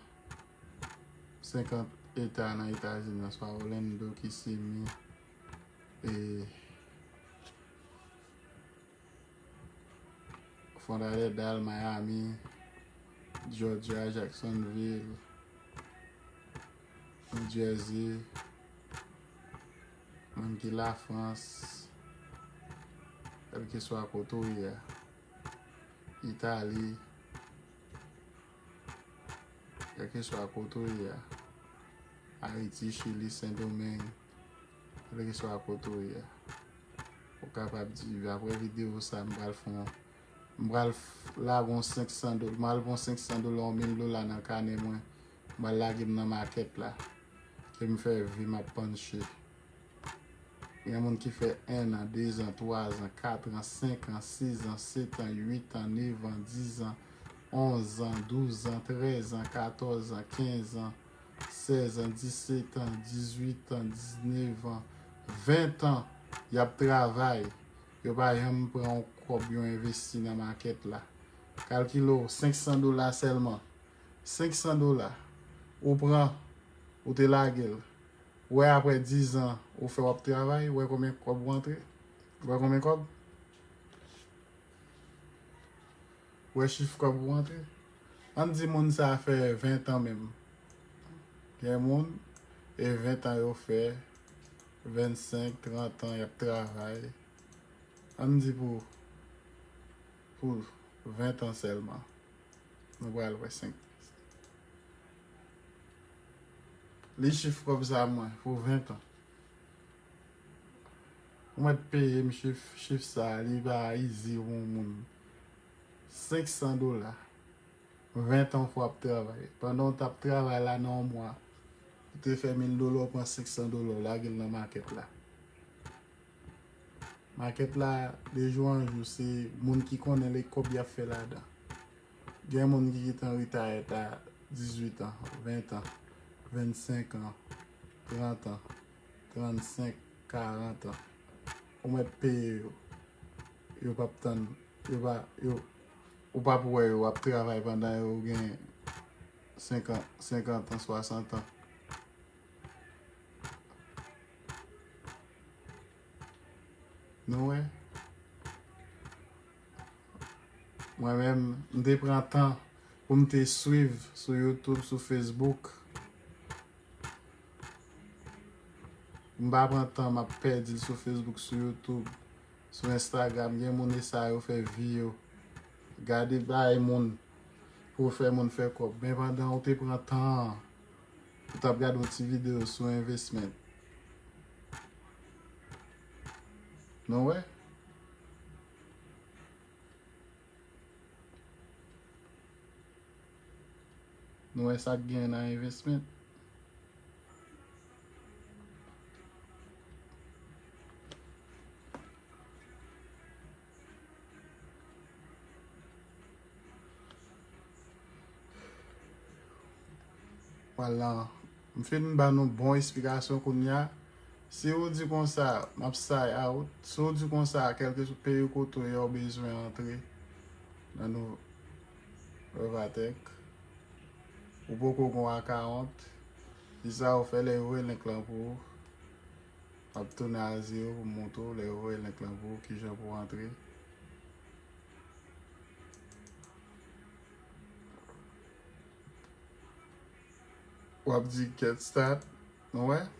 senkant eta nan Etazini, swa Orlando, Kissimmee, e Fort Lauderdale, Miami, Georgia, Jacksonville, New Jersey, moun ki Lafrans, kèlkeswa kote w ye a, Itali, kèlkeswa kote w ye a, Ayiti, Chili, Sendomeng, kèlkeswa kote w ye a, ou kapab di, apre videyo sa, m pral fè yon, m pral f-, lage yon senk san dola, m pral pran senk san dola, yon mil dola nan kanè mwen, m pral lage m nan makèt la, ke m fè vi m ap panche. Gen moun ki fè en an, de zan, twa zan, kat an, senk an, sis an, sèt an, uit an, nèf an, dis an, onz an, douz an, trèz an, katòz an, kenz an, sèz an, disèt an, dizuit an, diznèf an, ven an, y ap travay. Yo pa janm pran yon kòb yo envesti nan makèt la. Kalkile w senk san dola sèlman. Senk san dola. Ou pran, ou te lage l. Wè, apre diz an, ou fè w ap travay, wè konbyen kòb ou antre? Wè konbyen kòb? Wè chif kòb ou antre? Ann di moun sa fè ven an menm. Gen moun, E ven tan yo fè, vennsenk, trant an y ap travay. Ann di pou, pou ven tan sèlman. Nou pral wè senk. Li chif kòb sa mwen pou ven tan. Ou mèt peye m chif, chif sa, li pa izi pou yon moun. Senk san dola. Ven tan w ap travay. Pandan w t ap travay la nan yon mwa, ou te fè mil dola, w pran senk san dola, w lage l nan makèt la. Makèt la, de jou an jou, se moun ki konnen lè kòb y ap fè ladan. Gen moun ki gentan retayèt a dizuit an, ven an, vennsenk an, trant an, trannsenk, karant an. Ou mèt peye yo. Yo p ap tann, yo pa, yo, ou p ap wè yo ap travay pandan yo gen senkant, senkant an, swasant an. Nou wè? Mwen menm, m te pran tan pou m te swiv sou YouTube, sou Facebook. M pa pran tan, m ap pèdi l sou Facebook, sou YouTube, sou Instagram. Gen moun e sa yo fè vi yo. Gade bay moun pou fè moun fè kòb. Men pandan ou te pran tan an, ou t ap gade yon ti videyo sou investment. Nou wè? Nou wè sa k gen nan investment? Vwala, m fin ba nou bon esplikasyon kounye a. Si ou di konsa, m ap sign out. Si ou di konsa, kèlkeswa peyi kote w ye, ou bezwen antre nan nou Revatech, ou poko gon account, kisa ou fè lè yo voye link lan pou ou? M ap tounen a zewo pou m montre w lè yo voye link lan pou ou, kijan pou w antre. W ap di get start, nou wè? Lè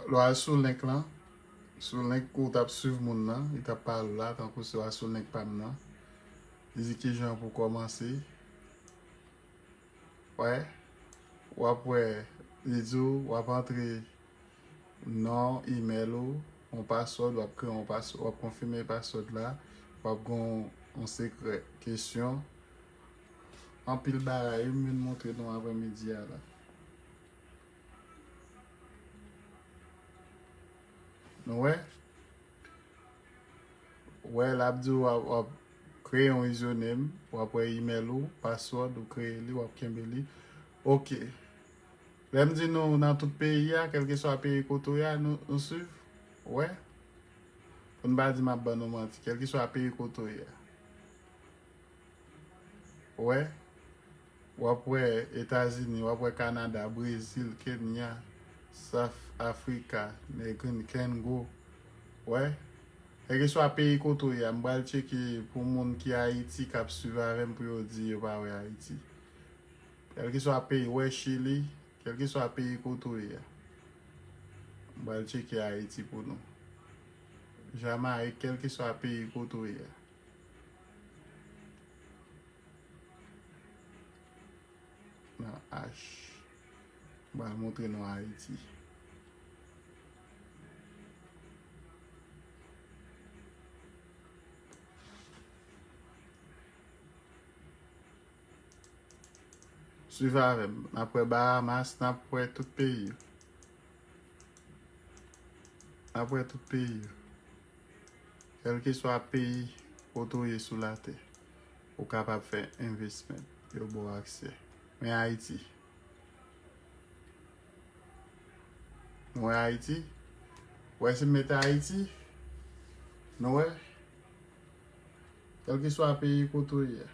w al sou link lan, sou link ou t ap swiv moun nan, li t ap pale w la, tankou si w al sou link pa m nan, li di kijan pou kòmanse. Wè, w ap wè, li di w, w ap antre non, email ou, yon password, w ap kreye yon password, w ap konfime password la, w ap gen yon, yon sekrè. Kesyon, anpil bagay, wi, m vin montre nou aprèmidi a la. Nou wè? Wè, l ap di w w ap, w ap kreye yon username, w ap wè email ou, password ou kreye li, w ap kenbe li. Ok. Lè m di nou nan tout peyi a, kèlkeswa peyi kote w ye a, nou, nou swiv? Wè? Pou n pa di m ap ban nou manti, kèlkeswa peyi kote w ye a. Wè, w ap wè Etazini, w ap wè Kanada, Brezil, Kenya, South Africa, Negrin, Kengo. Wè, kèlkeswa peyi kote w ye a, m pral tcheke pou moun ki Ayiti k ap swiv avè m pou yo di yo pa wè Ayiti. Kèlkeswa peyi, wè Chili, kèlkeswa peyi kote w ye a. M pral tcheke Ayiti pou nou. Jamayik, kèlkeswa peyi kote w ye a. Nan H. M pral montre nou Ayiti. Swiv avè m. N ap wè Bahamas, n ap wè tout peyi yo. N ap wè tout peyi yo. Kèlkeswa peyi kote w ye sou latè, ou kapab fè investment. Yo ba w aksè. Men Ayiti. Nou wè Ayiti? Ou wè si m mete Ayiti? Nou wè? Kèlkeswa peyi kote w ye a.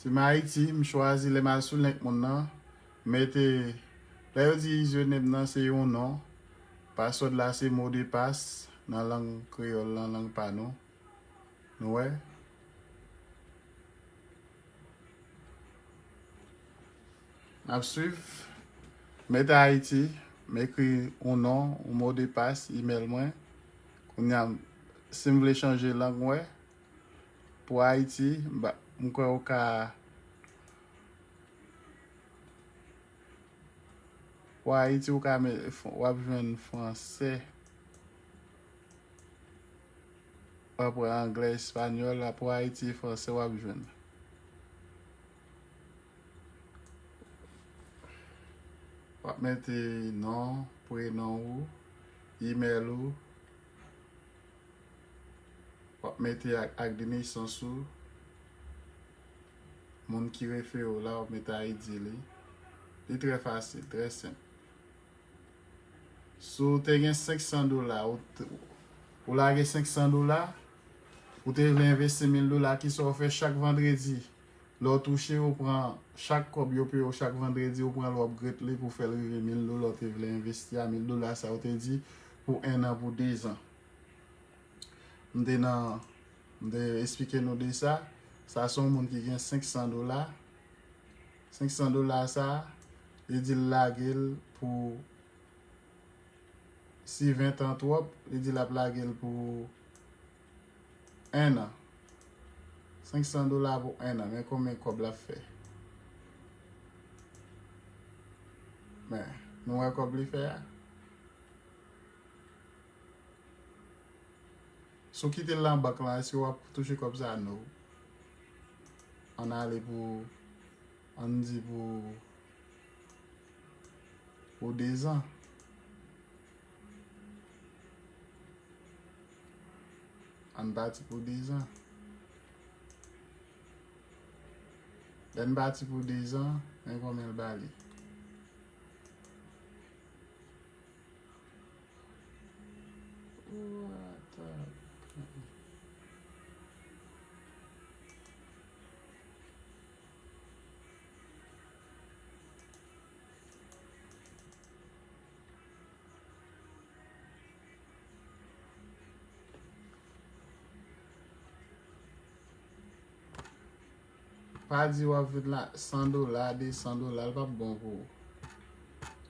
Si m Ayiti, m chwazi lè m al sou link moun nan, m mete, lè yo di username nan se yon non, password la se mot de passe nan lang kreyòl lan, lang pa nou. Nou wè? N ap swiv. Mete Ayiti, m ekri yon non, yon mo de pas, imèl mwen. Kounye a, si m vle chanje lang mwen, pou Ayiti, m ba- m kwè ou ka, pou Ayiti, ou ka met, w ap jwenn fransè. W ap pran anglè, espanyòl, apre Ayiti, fransè w ap jwenn. W ap mete non, prenon ou, imèl ou, w ap mete ak, ak de nesans ou, moun ki refere w la, w ap mete I D li. Li trè fasil, trè senp. Si w te gen senk san dola, ou, t- ou lage senk san dola, ou te vle envesti mil dola, kisa w fè chak vandredi? Lè w touche, ou pran chak kòb yo peye w chak vandredi, ou pran l, w ap gret li pou fè l rive mil dola w te vle envesti a, mil dola sa w te di pou en an, pou dezan. M te nan, m te esplike nou de sa. Sa se yon moun ki gen senk san dola. Senk san dola sa, li di l lage l pou, si ven tan twòp, li di l ap lage l pou en an. Senk san dola pou en an, men konbyen kòb l ap fè? Men, nou wè kòb li fè a? Si w kite l nan bank lan, èske w ap touche kòb sa a? No. Ann ale pou, ann di pou, pou dezan. Ann pati pou dezan. Lè n pati pou dezan, men konbyen l ba li. What the- Pa di w ap vin la, san dola, de san dola, l p ap bon pou ou.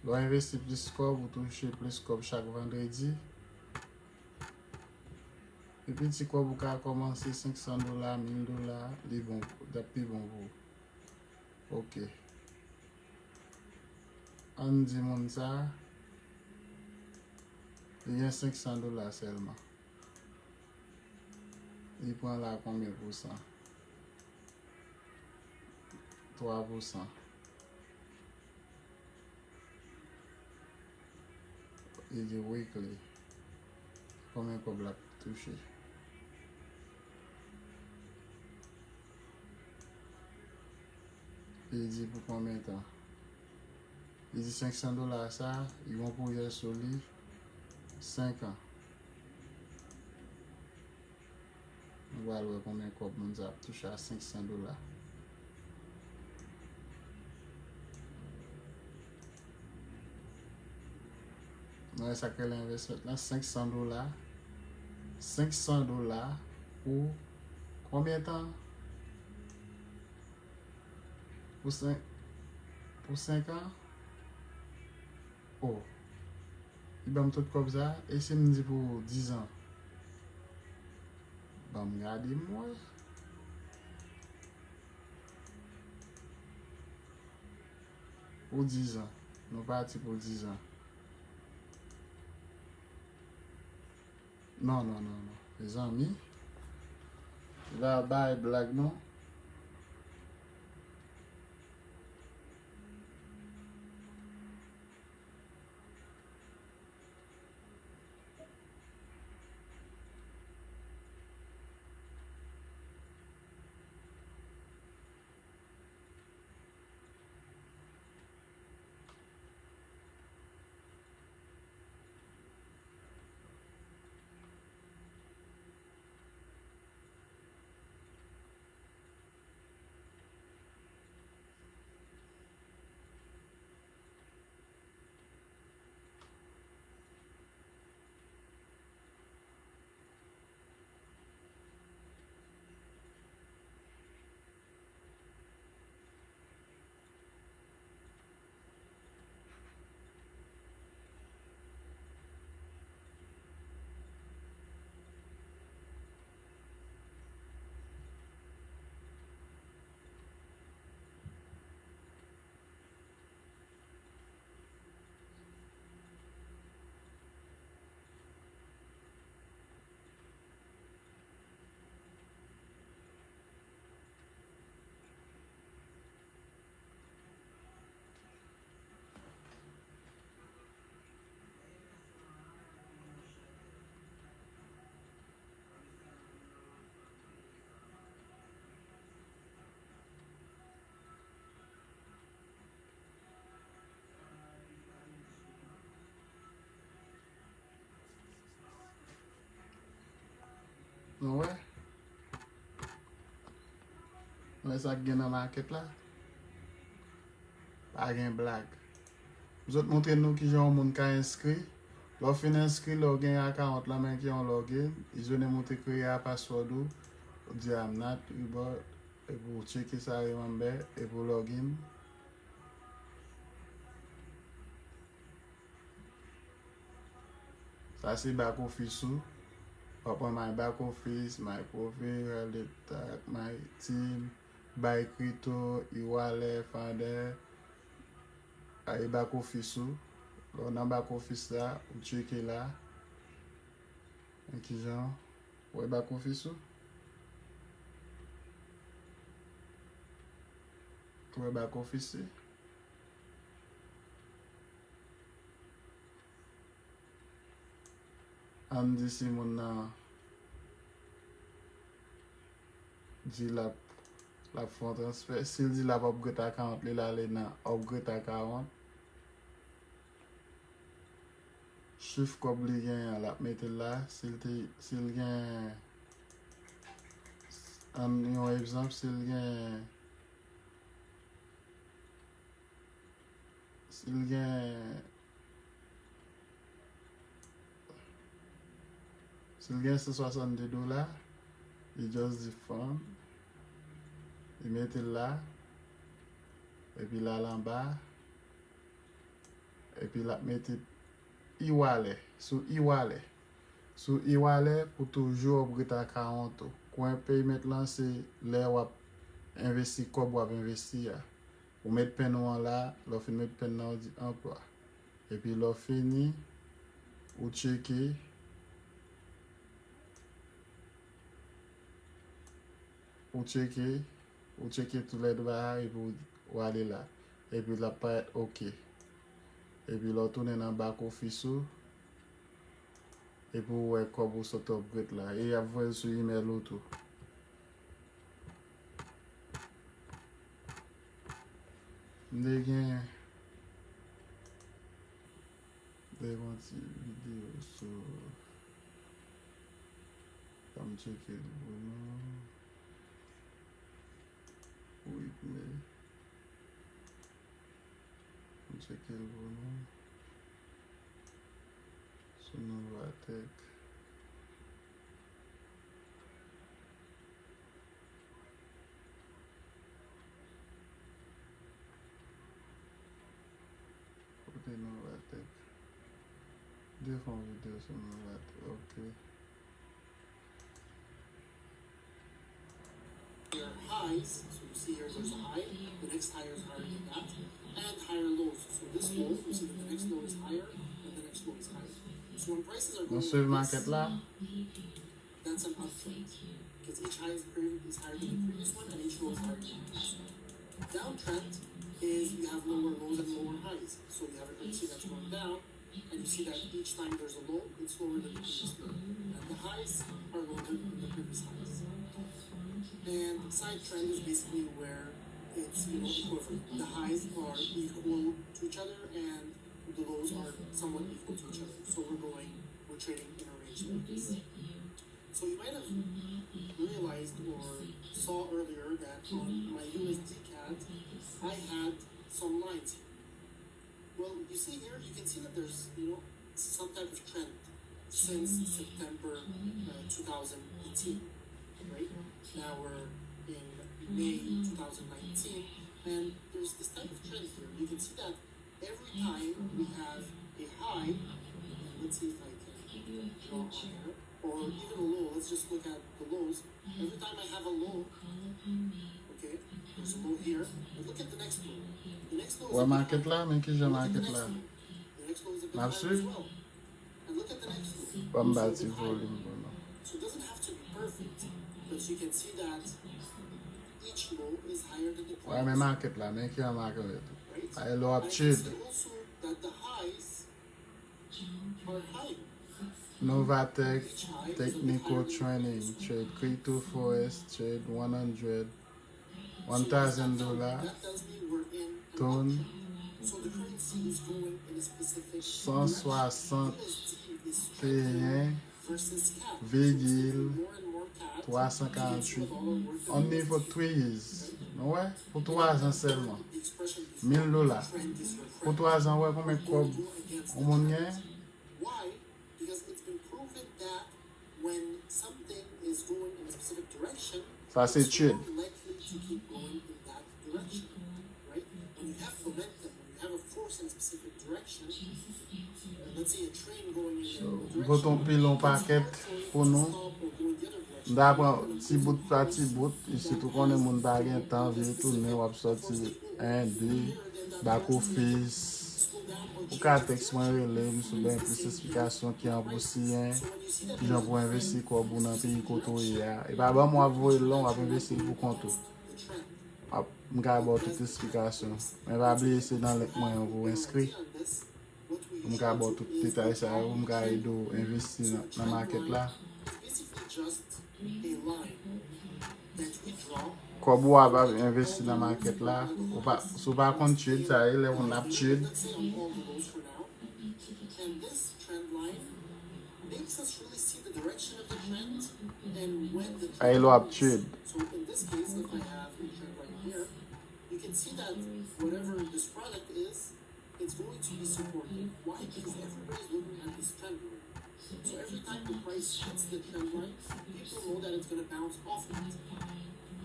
Lè w envesti plis kòb, ou touche plis kòb chak vandredi. Epi ti kòb ou ka kòmanse, senk san dola, mil dola, li bon, l ap pi bon pou ou. Ok. Ann di moun sa a, li gen senk san dola sèlman. Li pran la konbyen pousan? Twa pousan. Li di weekly. Konbyen kòb l ap touche? Li di pou konbyen tan? Li di senk san dola sa, li gon pwojè sou li senk an. Nou pral wè konbyen kòb moun sa ap touche a senk san dola. Nou wè sa k rele envèsman lan, senk san dola. Senk san dola pou konbyen tan? Pou senk, pou senk an? Oh. Li ban m tout kòb sa. E si m di pou dizan? Ban m gade m wè. Pou dizan. Nou pati pou dizan. Non, non, non, non. Mezanmi. La bay blag non. Nou wè? Nou wè sa k gen nan makèt la? Pa gen blag. M sot montre nou kijan yon moun ka enskri. Lè w fin enskri, lè w gen account lan men ki yon login, username ou te kreye a, password ou, ou di I'm not Uber, epi w tcheke sa, remember, epi w login. Sa se back office ou. W ap pran my back office, my profile, health tech, my team, buy crypto, e-wallet, finder. A e back office ou. Lè w nan back office la, ou tcheke la. Men kijan, ou wè back office ou? Ou wè back office li? Ann di si moun nan di l ap, l ap fè yon transfè. Si l di l ap upgrade account li, l ale nan upgrade account. Chif kòb li genyen an, l ap mete l la. Si l te, si l gen, ann yon egzanp, si l gen, si l gen, si l gen san swasannde dola, li just di fund, li mete l la, epi l al anba, epi l ap mete e-wallet, sou e-wallet. Sou e-wallet pou toujou upgrade account ou. Coin payment lan se lè w ap envesti kòb w ap envesti a. Ou met pen ou an la, lè w fin met pen nan, ou di emploi. Epi lè w fini, ou tcheke, ou tcheke, ou tcheke tou lède bagay epi w, w ale la. Epi l ap parèt oke. Epi lè w tounen nan back office ou, epi w wè kòb ou sot upgrade la. E y ap voye l sou email ou tou. M te gen, m te gen yon ti videyo sou, fò m tcheke l pou nou. Wait me. M tcheke l pou nou. Sou Novatech. Kote Novatech? De fon videyo sou Novatech. Ok. Higher highs, so you see here there's a high, the next higher is higher than that, and higher lows. So this low, you see that the next low is higher, and the next low is higher. So when prices are going like this, that's an uptrend. Because each high is, pre- is higher than the previous one, and each low is higher than the previous one. Downtrend is you have lower lows and lower highs. So you have a currency that's going down, and you see that each time there's a low, it's lower than the previous low. And the highs are lower than the previous highs. And side trend is basically where it's, you know, equivalent. The highs are equal to each other and the lows are somewhat equal to each other. So we're going, we're trading in a range like this. So you might have realized or saw earlier that on my U S D cat, I had some lines here. Well, you see here, you can see that there's, you know, some type of trend since September uh, two thousand eighteen, right? Now we're in May two thousand nineteen, and there's this type of trend here. You can see that every time we have a high, and let's see if I can draw on here, or even a low, let's just look at the lows. Every time I have a low, okay, there's a low here, and look at the next low. The next low is a bit higher. Wè market la, men kijan market la. The next low is a bit higher as well. And look at the next low. Ban m ba ti volim pou nou. So it doesn't have to be perfect, but you can see that each low is higher than the previous. Wè men market la, men kijan market la tou. Right? Ay lo ap trade. And you can see also that the highs Novatech Technical Training, trade Crypto Forex, trade one hundred, one thousand dola, ton san swasanteyen vigil Twa san karanntuit. Only for three years. Nou wè? Pou twa zan sèlman. Mil dola. Pou twa zan, wè konbyen kòb yon moun genyen? Sa se trade. So, m pote yon pilon pakèt pou nou. M ta pran ti bout pa ti bout. Isit ou konnen moun pa gen tan, vye tounen, w ap sòti en, de, back office. Ou ka tèks mwen, rele m si w bezwen plis esplikasyon ki an pou siyen, kijan pou envesti kòb ou nan peyi kote w ye a. E pa ban m w ap voye l non, w ap envesti l pou kont ou. M ap, m ka ba w tout esplikasyon. Men pa bliye se nan link mwen an pou w enskri. M ka ba w tout detay sa yo, m ka ede w envesti nan, nan makèt la. Kòb ou ap envesti nan makèt la, ou pa, si w pa konn trade, sa e lè moun ap trade. Ay lè w ap trade. It's going to be supported. Why? Because everybody's looking at this trend line. So every time the price hits the trend line, people know that it's going to bounce off of it.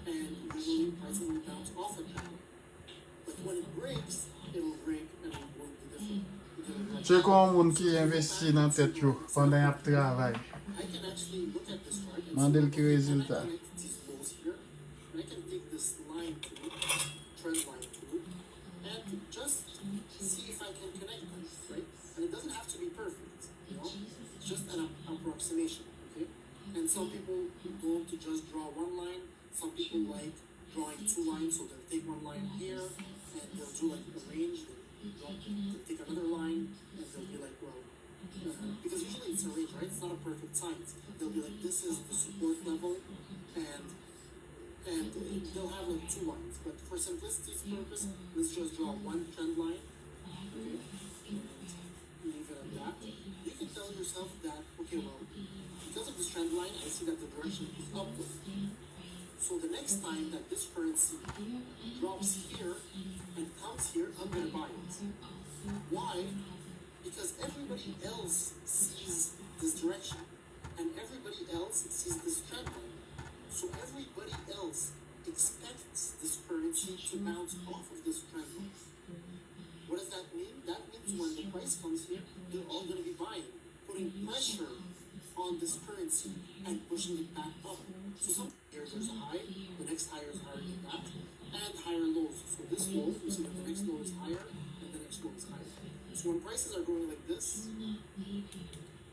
And usually prices will bounce off of that. But when it breaks, it'll break and it'll go in a different, in a different direction. Tcheke yon moun ki envesti nan tèt yo pandan y ap travay. I can actually look at this chart and Mande l ki rezilta. Connect these lows here. And I can take this line to it, trend line to it, and just see if I can connect them, right? And it doesn't have to be perfect, you know? It's just an ap- approximation, okay? And some people go to just draw one line. Some people like drawing two lines, so they'll take one line here, and they'll do like a range. They'll, draw, they'll take another line, and they'll be like, well, uh, because usually it's a range, right? It's not a perfect science. They'll be like, this is the support level, and and they'll have like two lines. But for simplicity's purpose, let's just draw one trend line. Okay? And leave it at that. You can tell yourself that, okay, well, because of this trend line, I see that the direction is upward. So the next time that this currency drops here and comes here, I'm gonna buy it. Why? Because everybody else sees this direction and everybody else sees this trend line. So everybody else expects this currency to bounce off of this trend line. What does that mean? That means when the price comes here, they're all gonna be buying, putting pressure on this currency and pushing it back up. So some here there's a high, the next higher is higher than that, and higher lows. So this low, you see that the next low is higher, and the next low is higher. So when prices are going like this,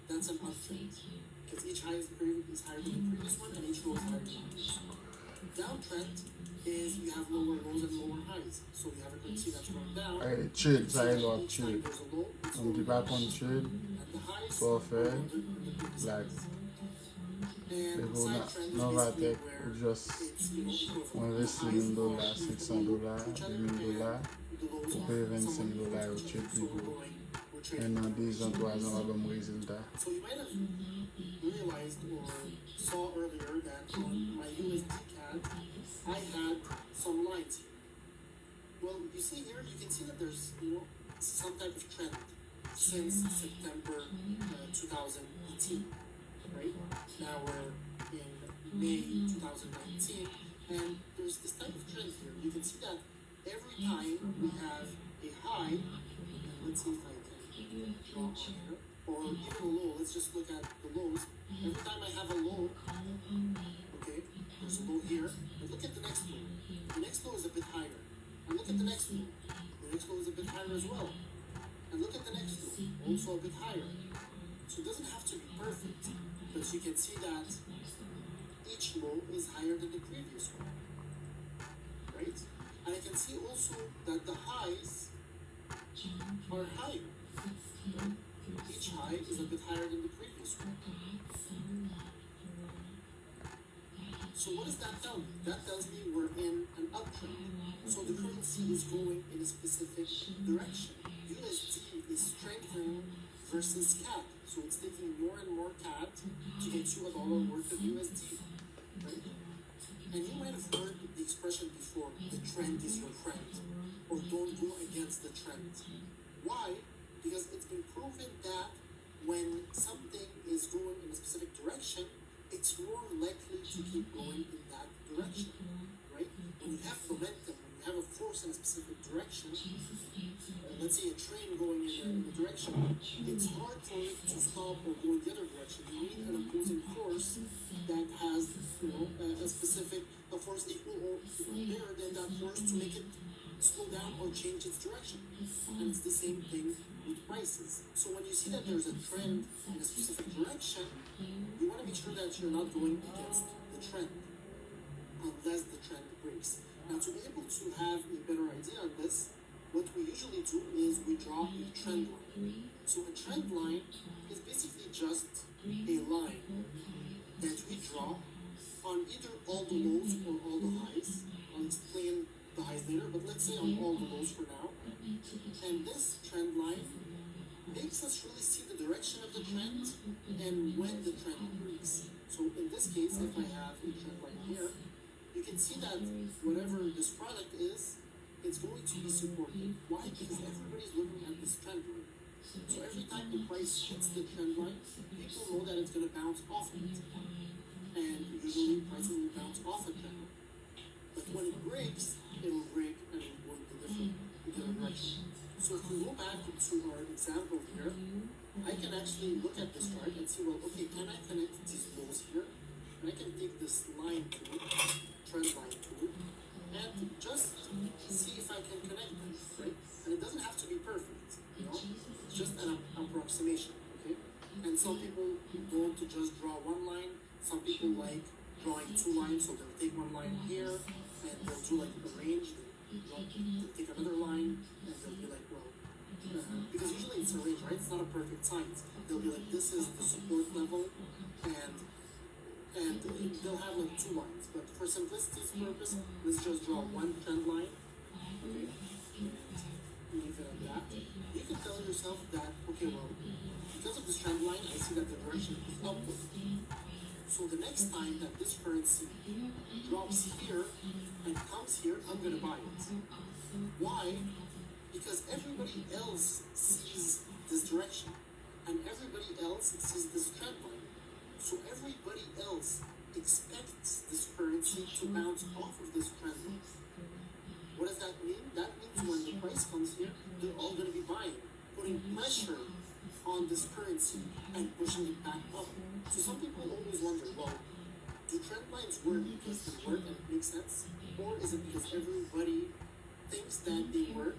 that's an uptrend. Because each high is, pre- is higher than the previous one, and each low is higher than the previous one. Downtrend is you have lower lows and lower highs. So you have a currency that's going down. Ay, trade, sa e lè w ap trade. Moun ki pa konn trade, sa w fè, like, depi w nan Novatech, ou just, ou envesti mil dola, senk san dola, de mil dola, ou peye vennsenk dola, yo trade li pou en an, de zan, twa zan, w ap ban m rezilta. So you might have realized or saw earlier that on my U S D CAD, I had some lines here. Well, you see here, you can see that there's, you know, some type of trend since September uh, two thousand eighteen, right? Now we're in May two thousand nineteen, and there's this type of trend here. You can see that every time we have a high, and let's see if I can draw on here, or even a low, let's just look at the lows. Every time I have a low, okay, there's a low here, but look at the next low. The next low is a bit higher. And look at the next low. The next low is a bit higher as well. And look at the next low, also a bit higher. So it doesn't have to be perfect, because you can see that each low is higher than the previous one, right? And I can see also that the highs are higher. Right? Each high is a bit higher than the previous one. So what does that tell me? That tells me we're in an uptrend. So the currency is going in a specific direction. U S D is strengthening versus CAD. So it's taking more and more CAD to get you a dollar worth of U S D. And you might have heard the expression before, the trend is your friend, or don't go against the trend. Why? Because it's been proven that when something is going in a specific direction, it's more likely to keep going in that direction, right? When you have momentum, when you have a force in a specific direction, uh, let's say a train going in a, in a direction, it's hard for it to stop or go in the other direction. You need an opposing force that has, you know, a, a specific, a force equal or bigger than that force to make it slow down or change its direction. And it's the same thing with prices. So when you see that there's a trend in a specific direction, you want to make sure that you're not going against the trend unless the trend breaks. Now, to be able to have a better idea on this, what we usually do is we draw a trend line. So a trend line is basically just a line that we draw on either all the lows or all the highs. I'll explain the highs later, but let's say on all the lows for now. And this trend line makes us really see the direction of the trend and when the trend breaks. So in this case, if I have a trend line here, you can see that whatever this product is, it's going to be supported. Why? Because everybody's looking at this trend line. So every time the price hits the trend line, people know that it's going to bounce off of it. And usually prices will bounce off a trend line. But when it breaks, it'll break and it'll go in the different, in the other direction. So if we go back to our example here, I can actually look at this chart and see, well, okay, can I connect these lows here? And I can take this line to it, trend line to it, and just see if I can connect them, right? And it doesn't have to be perfect, you know? It's just an ap- approximation, okay? And some people want to just draw one line. Some people like drawing two lines, so they'll take one line here and they'll do like a range. They'll, they'll take another line and they'll be like, well, uh, because usually it's a range, right? It's not a perfect science. They'll be like, this is the support level, and and they'll have like two lines. But for simplicity's purpose, let's just draw one trend line. Okay? And leave it at that. You can tell yourself that, okay, well, because of this trend line, I see that the direction is upward. So the next time that this currency drops here and comes here, I'm going to buy it. Why? Because everybody else sees this direction and everybody else sees this trend line. So everybody else expects this currency to bounce off of this trend line. What does that mean? That means when the price comes here, they're all going to be buying, putting pressure on this currency and pushing it back up. So some people always wonder, well, do trend lines work because they work and it makes sense? Or is it because everybody thinks that they work,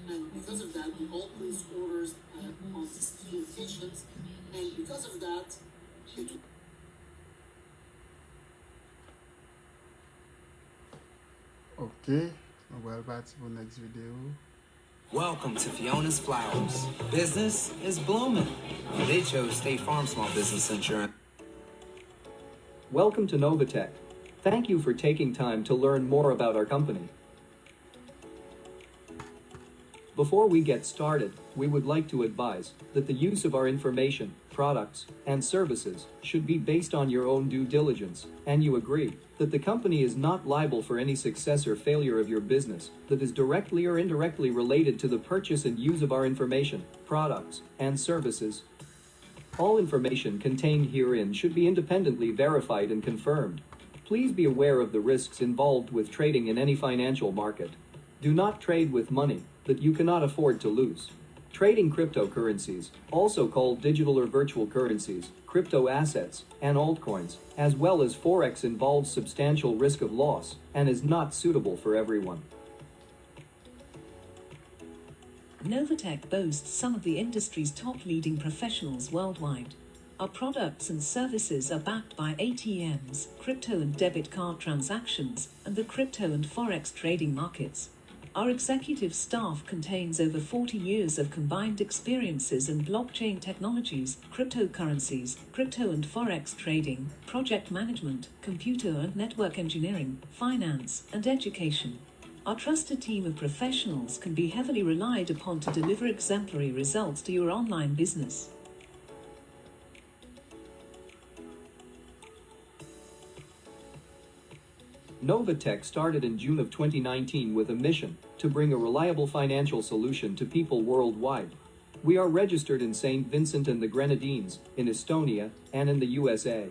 and because of that, we all place orders at, on these key locations, and because of that, it Ok, nou pral pati pou next video. Welcome to Fiona's Flowers. Business is blooming. They chose State Farm Small Business Insurance. Welcome to Novatech. Thank you for taking time to learn more about our company. Before we get started, we would like to advise that the use of our information, products, and services should be based on your own due diligence, and you agree that the company is not liable for any success or failure of your business that is directly or indirectly related to the purchase and use of our information, products, and services. All information contained herein should be independently verified and confirmed. Please be aware of the risks involved with trading in any financial market. Do not trade with money that you cannot afford to lose. Trading cryptocurrencies, also called digital or virtual currencies, crypto assets, and altcoins, as well as forex, involves substantial risk of loss and is not suitable for everyone. Novatech boasts some of the industry's top leading professionals worldwide. Our products and services are backed by A T Ms, crypto and debit card transactions, and the crypto and forex trading markets. Our executive staff contains over forty years of combined experiences in blockchain technologies, cryptocurrencies, crypto and forex trading, project management, computer and network engineering, finance, and education. Our trusted team of professionals can be heavily relied upon to deliver exemplary results to your online business. Novatech started in June of twenty nineteen with a mission to bring a reliable financial solution to people worldwide. We are registered in Saint Vincent and the Grenadines, in Estonia, and in the U S A.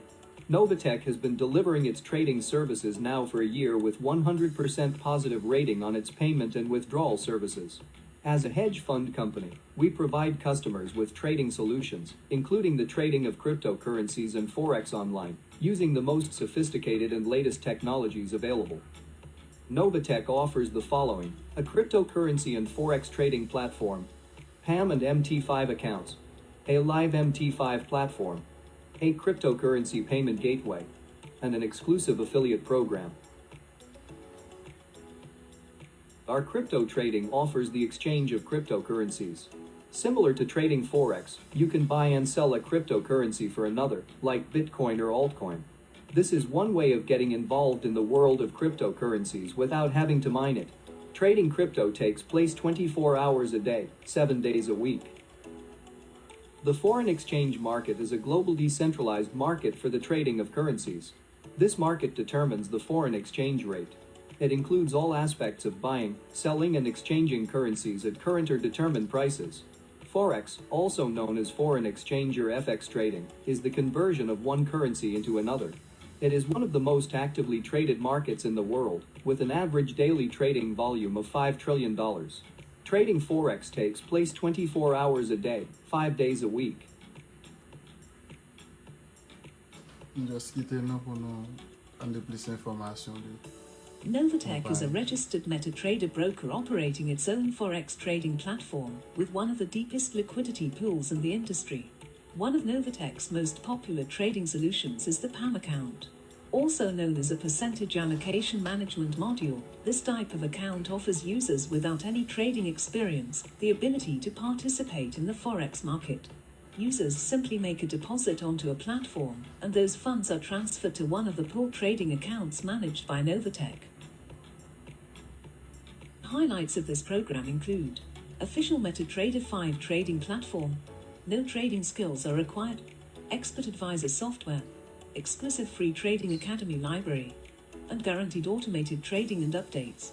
Novatech has been delivering its trading services now for a year with one hundred percent positive rating on its payment and withdrawal services. As a hedge fund company, we provide customers with trading solutions, including the trading of cryptocurrencies and Forex online, using the most sophisticated and latest technologies available. Novatech offers the following: a cryptocurrency and Forex trading platform, PAM and M T five accounts, a live M T five platform, a cryptocurrency payment gateway, and an exclusive affiliate program. Our crypto trading offers the exchange of cryptocurrencies. Similar to trading Forex, you can buy and sell a cryptocurrency for another, like Bitcoin or altcoin. This is one way of getting involved in the world of cryptocurrencies without having to mine it. Trading crypto takes place twenty-four hours a day, seven days a week. The foreign exchange market is a global decentralized market for the trading of currencies. This market determines the foreign exchange rate. It includes all aspects of buying, selling, and exchanging currencies at current or determined prices. Forex, also known as foreign exchange or F X trading, is the conversion of one currency into another. It is one of the most actively traded markets in the world, with an average daily trading volume of five trillion dollars. Trading Forex takes place twenty-four hours a day, five days a week. M just kite nou pou nou tande plis enfòmasyon de Novatech is a registered MetaTrader broker operating its own Forex trading platform with one of the deepest liquidity pools in the industry. One of Novatech's most popular trading solutions is the PAM account, also known as a percentage allocation management module. This type of account offers users without any trading experience the ability to participate in the Forex market. Users simply make a deposit onto a platform, and those funds are transferred to one of the pool trading accounts managed by Novatech. Highlights of this program include official MetaTrader five trading platform, no trading skills are required, expert advisor software, exclusive free trading academy library, and guaranteed automated trading and updates.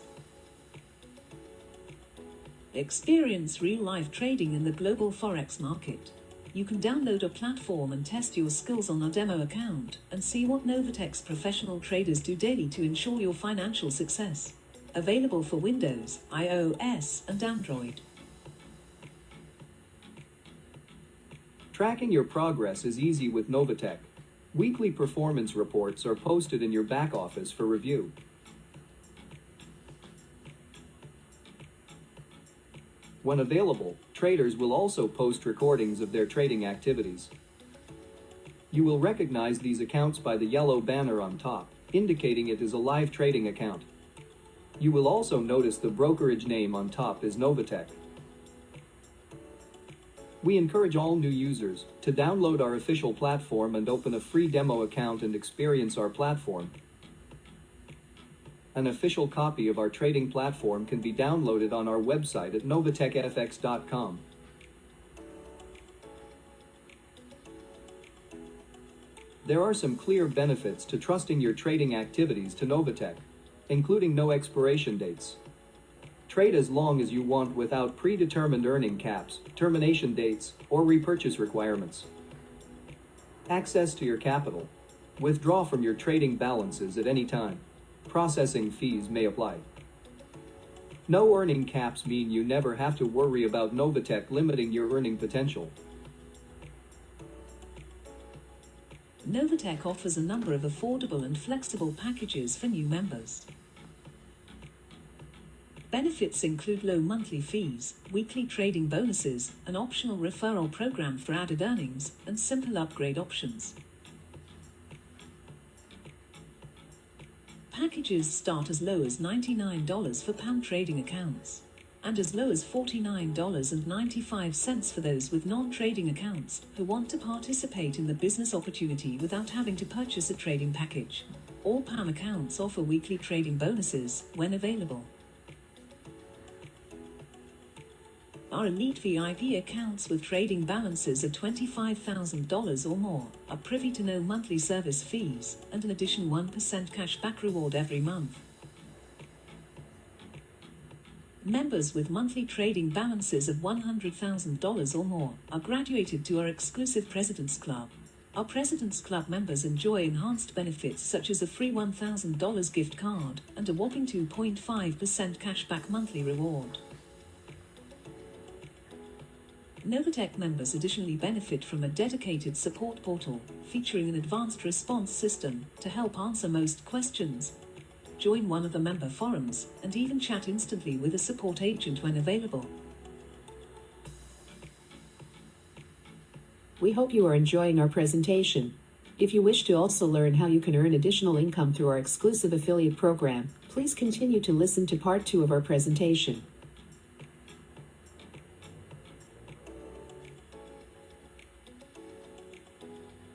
Experience real life trading in the global forex market. You can download a platform and test your skills on a demo account and see what Novatech's professional traders do daily to ensure your financial success. Available for Windows, iOS, and Android. Tracking your progress is easy with Novatech. Weekly performance reports are posted in your back office for review. When available, traders will also post recordings of their trading activities. You will recognize these accounts by the yellow banner on top, indicating it is a live trading account. You will also notice the brokerage name on top is Novatech. We encourage all new users to download our official platform and open a free demo account and experience our platform. An official copy of our trading platform can be downloaded on our website at novatechfx.com. There are some clear benefits to trusting your trading activities to Novatech, including no expiration dates. Trade as long as you want without predetermined earning caps, termination dates, or repurchase requirements. Access to your capital. Withdraw from your trading balances at any time. Processing fees may apply. No earning caps mean you never have to worry about Novatech limiting your earning potential. Novatech offers a number of affordable and flexible packages for new members. Benefits include low monthly fees, weekly trading bonuses, an optional referral program for added earnings, and simple upgrade options. Packages start as low as ninety-nine dollars for PAM trading accounts and as low as forty-nine dollars and ninety-five cents for those with non-trading accounts who want to participate in the business opportunity without having to purchase a trading package. All PAM accounts offer weekly trading bonuses when available. Our elite V I P accounts with trading balances of twenty-five thousand dollars or more are privy to no monthly service fees and an additional one percent cashback reward every month. Members with monthly trading balances of one hundred thousand dollars or more are graduated to our exclusive President's Club. Our President's Club members enjoy enhanced benefits such as a free one thousand dollars gift card and a whopping two point five percent cashback monthly reward. Novatech members additionally benefit from a dedicated support portal featuring an advanced response system to help answer most questions. Join one of the member forums and even chat instantly with a support agent when available. We hope you are enjoying our presentation. If you wish to also learn how you can earn additional income through our exclusive affiliate program, please continue to listen to part two of our presentation.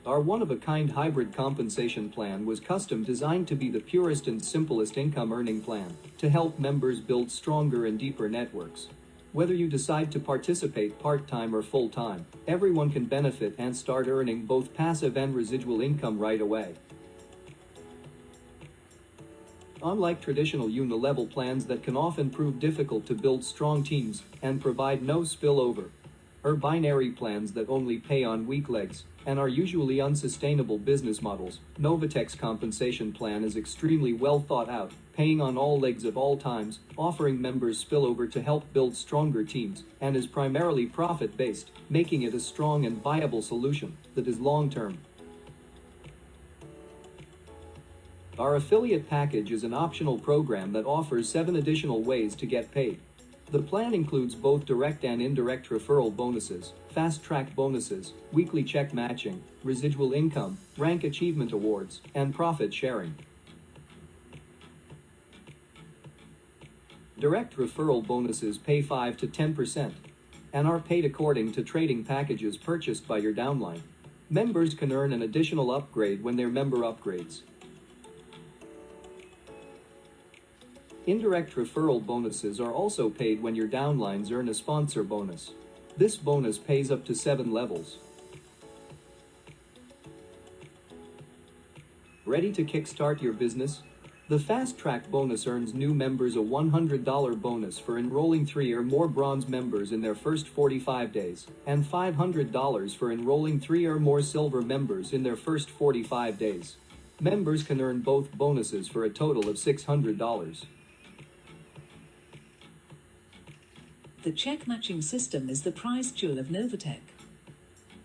Our one-of-a-kind hybrid compensation plan was custom designed to be the purest and simplest income earning plan to help members build stronger and deeper networks. Whether you decide to participate part-time or full-time, everyone can benefit and start earning both passive and residual income right away. Unlike traditional unilevel plans that can often prove difficult to build strong teams and provide no spillover, or binary plans that only pay on weak legs and are usually unsustainable business models, Novatech's compensation plan is extremely well thought out, paying on all legs at all times, offering members spillover to help build stronger teams, and is primarily profit based, making it a strong and viable solution that is long term. Our affiliate package is an optional program that offers seven additional ways to get paid. The plan includes both direct and indirect referral bonuses, fast track bonuses, weekly check matching, residual income, rank achievement awards, and profit sharing. Direct referral bonuses pay five to ten percent and are paid according to trading packages purchased by your downline. Members can earn an additional upgrade when their member upgrades. Indirect referral bonuses are also paid when your downlines earn a sponsor bonus. This bonus pays up to seven levels. Ready to kickstart your business? The Fast Track bonus earns new members a one hundred dollar bonus for enrolling three or more bronze members in their first forty-five days, and five hundred dollars for enrolling three or more silver members in their first forty-five days. Members can earn both bonuses for a total of six hundred dollars. The check matching system is the prize jewel of Novatech.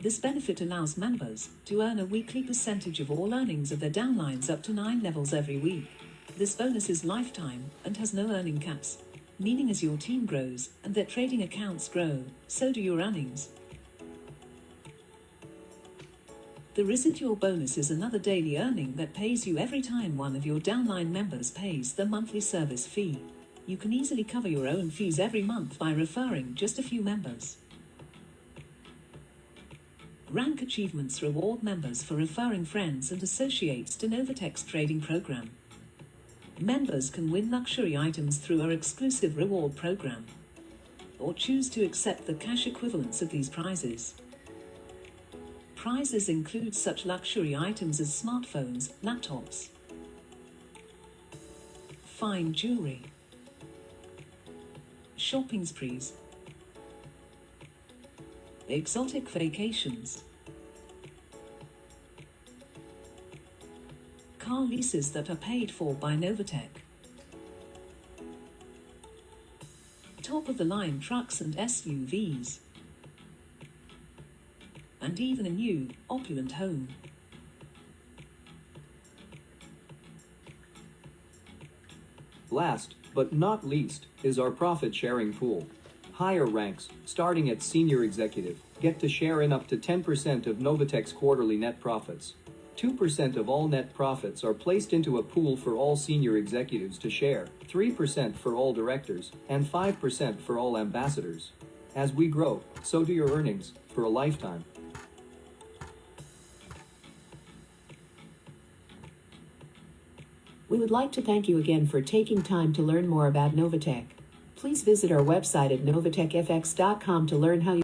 This benefit allows members to earn a weekly percentage of all earnings of their downlines up to nine levels every week. This bonus is lifetime and has no earning caps, meaning as your team grows and their trading accounts grow, so do your earnings. The residual bonus is another daily earning that pays you every time one of your downline members pays the monthly service fee. You can easily cover your own fees every month by referring just a few members. Rank achievements reward members for referring friends and associates to Novatech's trading program. Members can win luxury items through our exclusive reward program or choose to accept the cash equivalents of these prizes. Prizes include such luxury items as smartphones, laptops, fine jewelry, shopping sprees, exotic vacations, car leases that are paid for by Novatech, top of the line trucks and S U Vs, and even a new, opulent home. Last, but not least, is our profit sharing pool. Higher ranks, starting at senior executive, get to share in up to ten percent of Novatech's quarterly net profits. Two percent of all net profits are placed into a pool for all senior executives to share, three percent for all directors, and five percent for all ambassadors. As we grow, so do your earnings, for a lifetime. We would like to thank you again for taking time to learn more about Novatech. Please visit our website at novatechfx dot com to learn how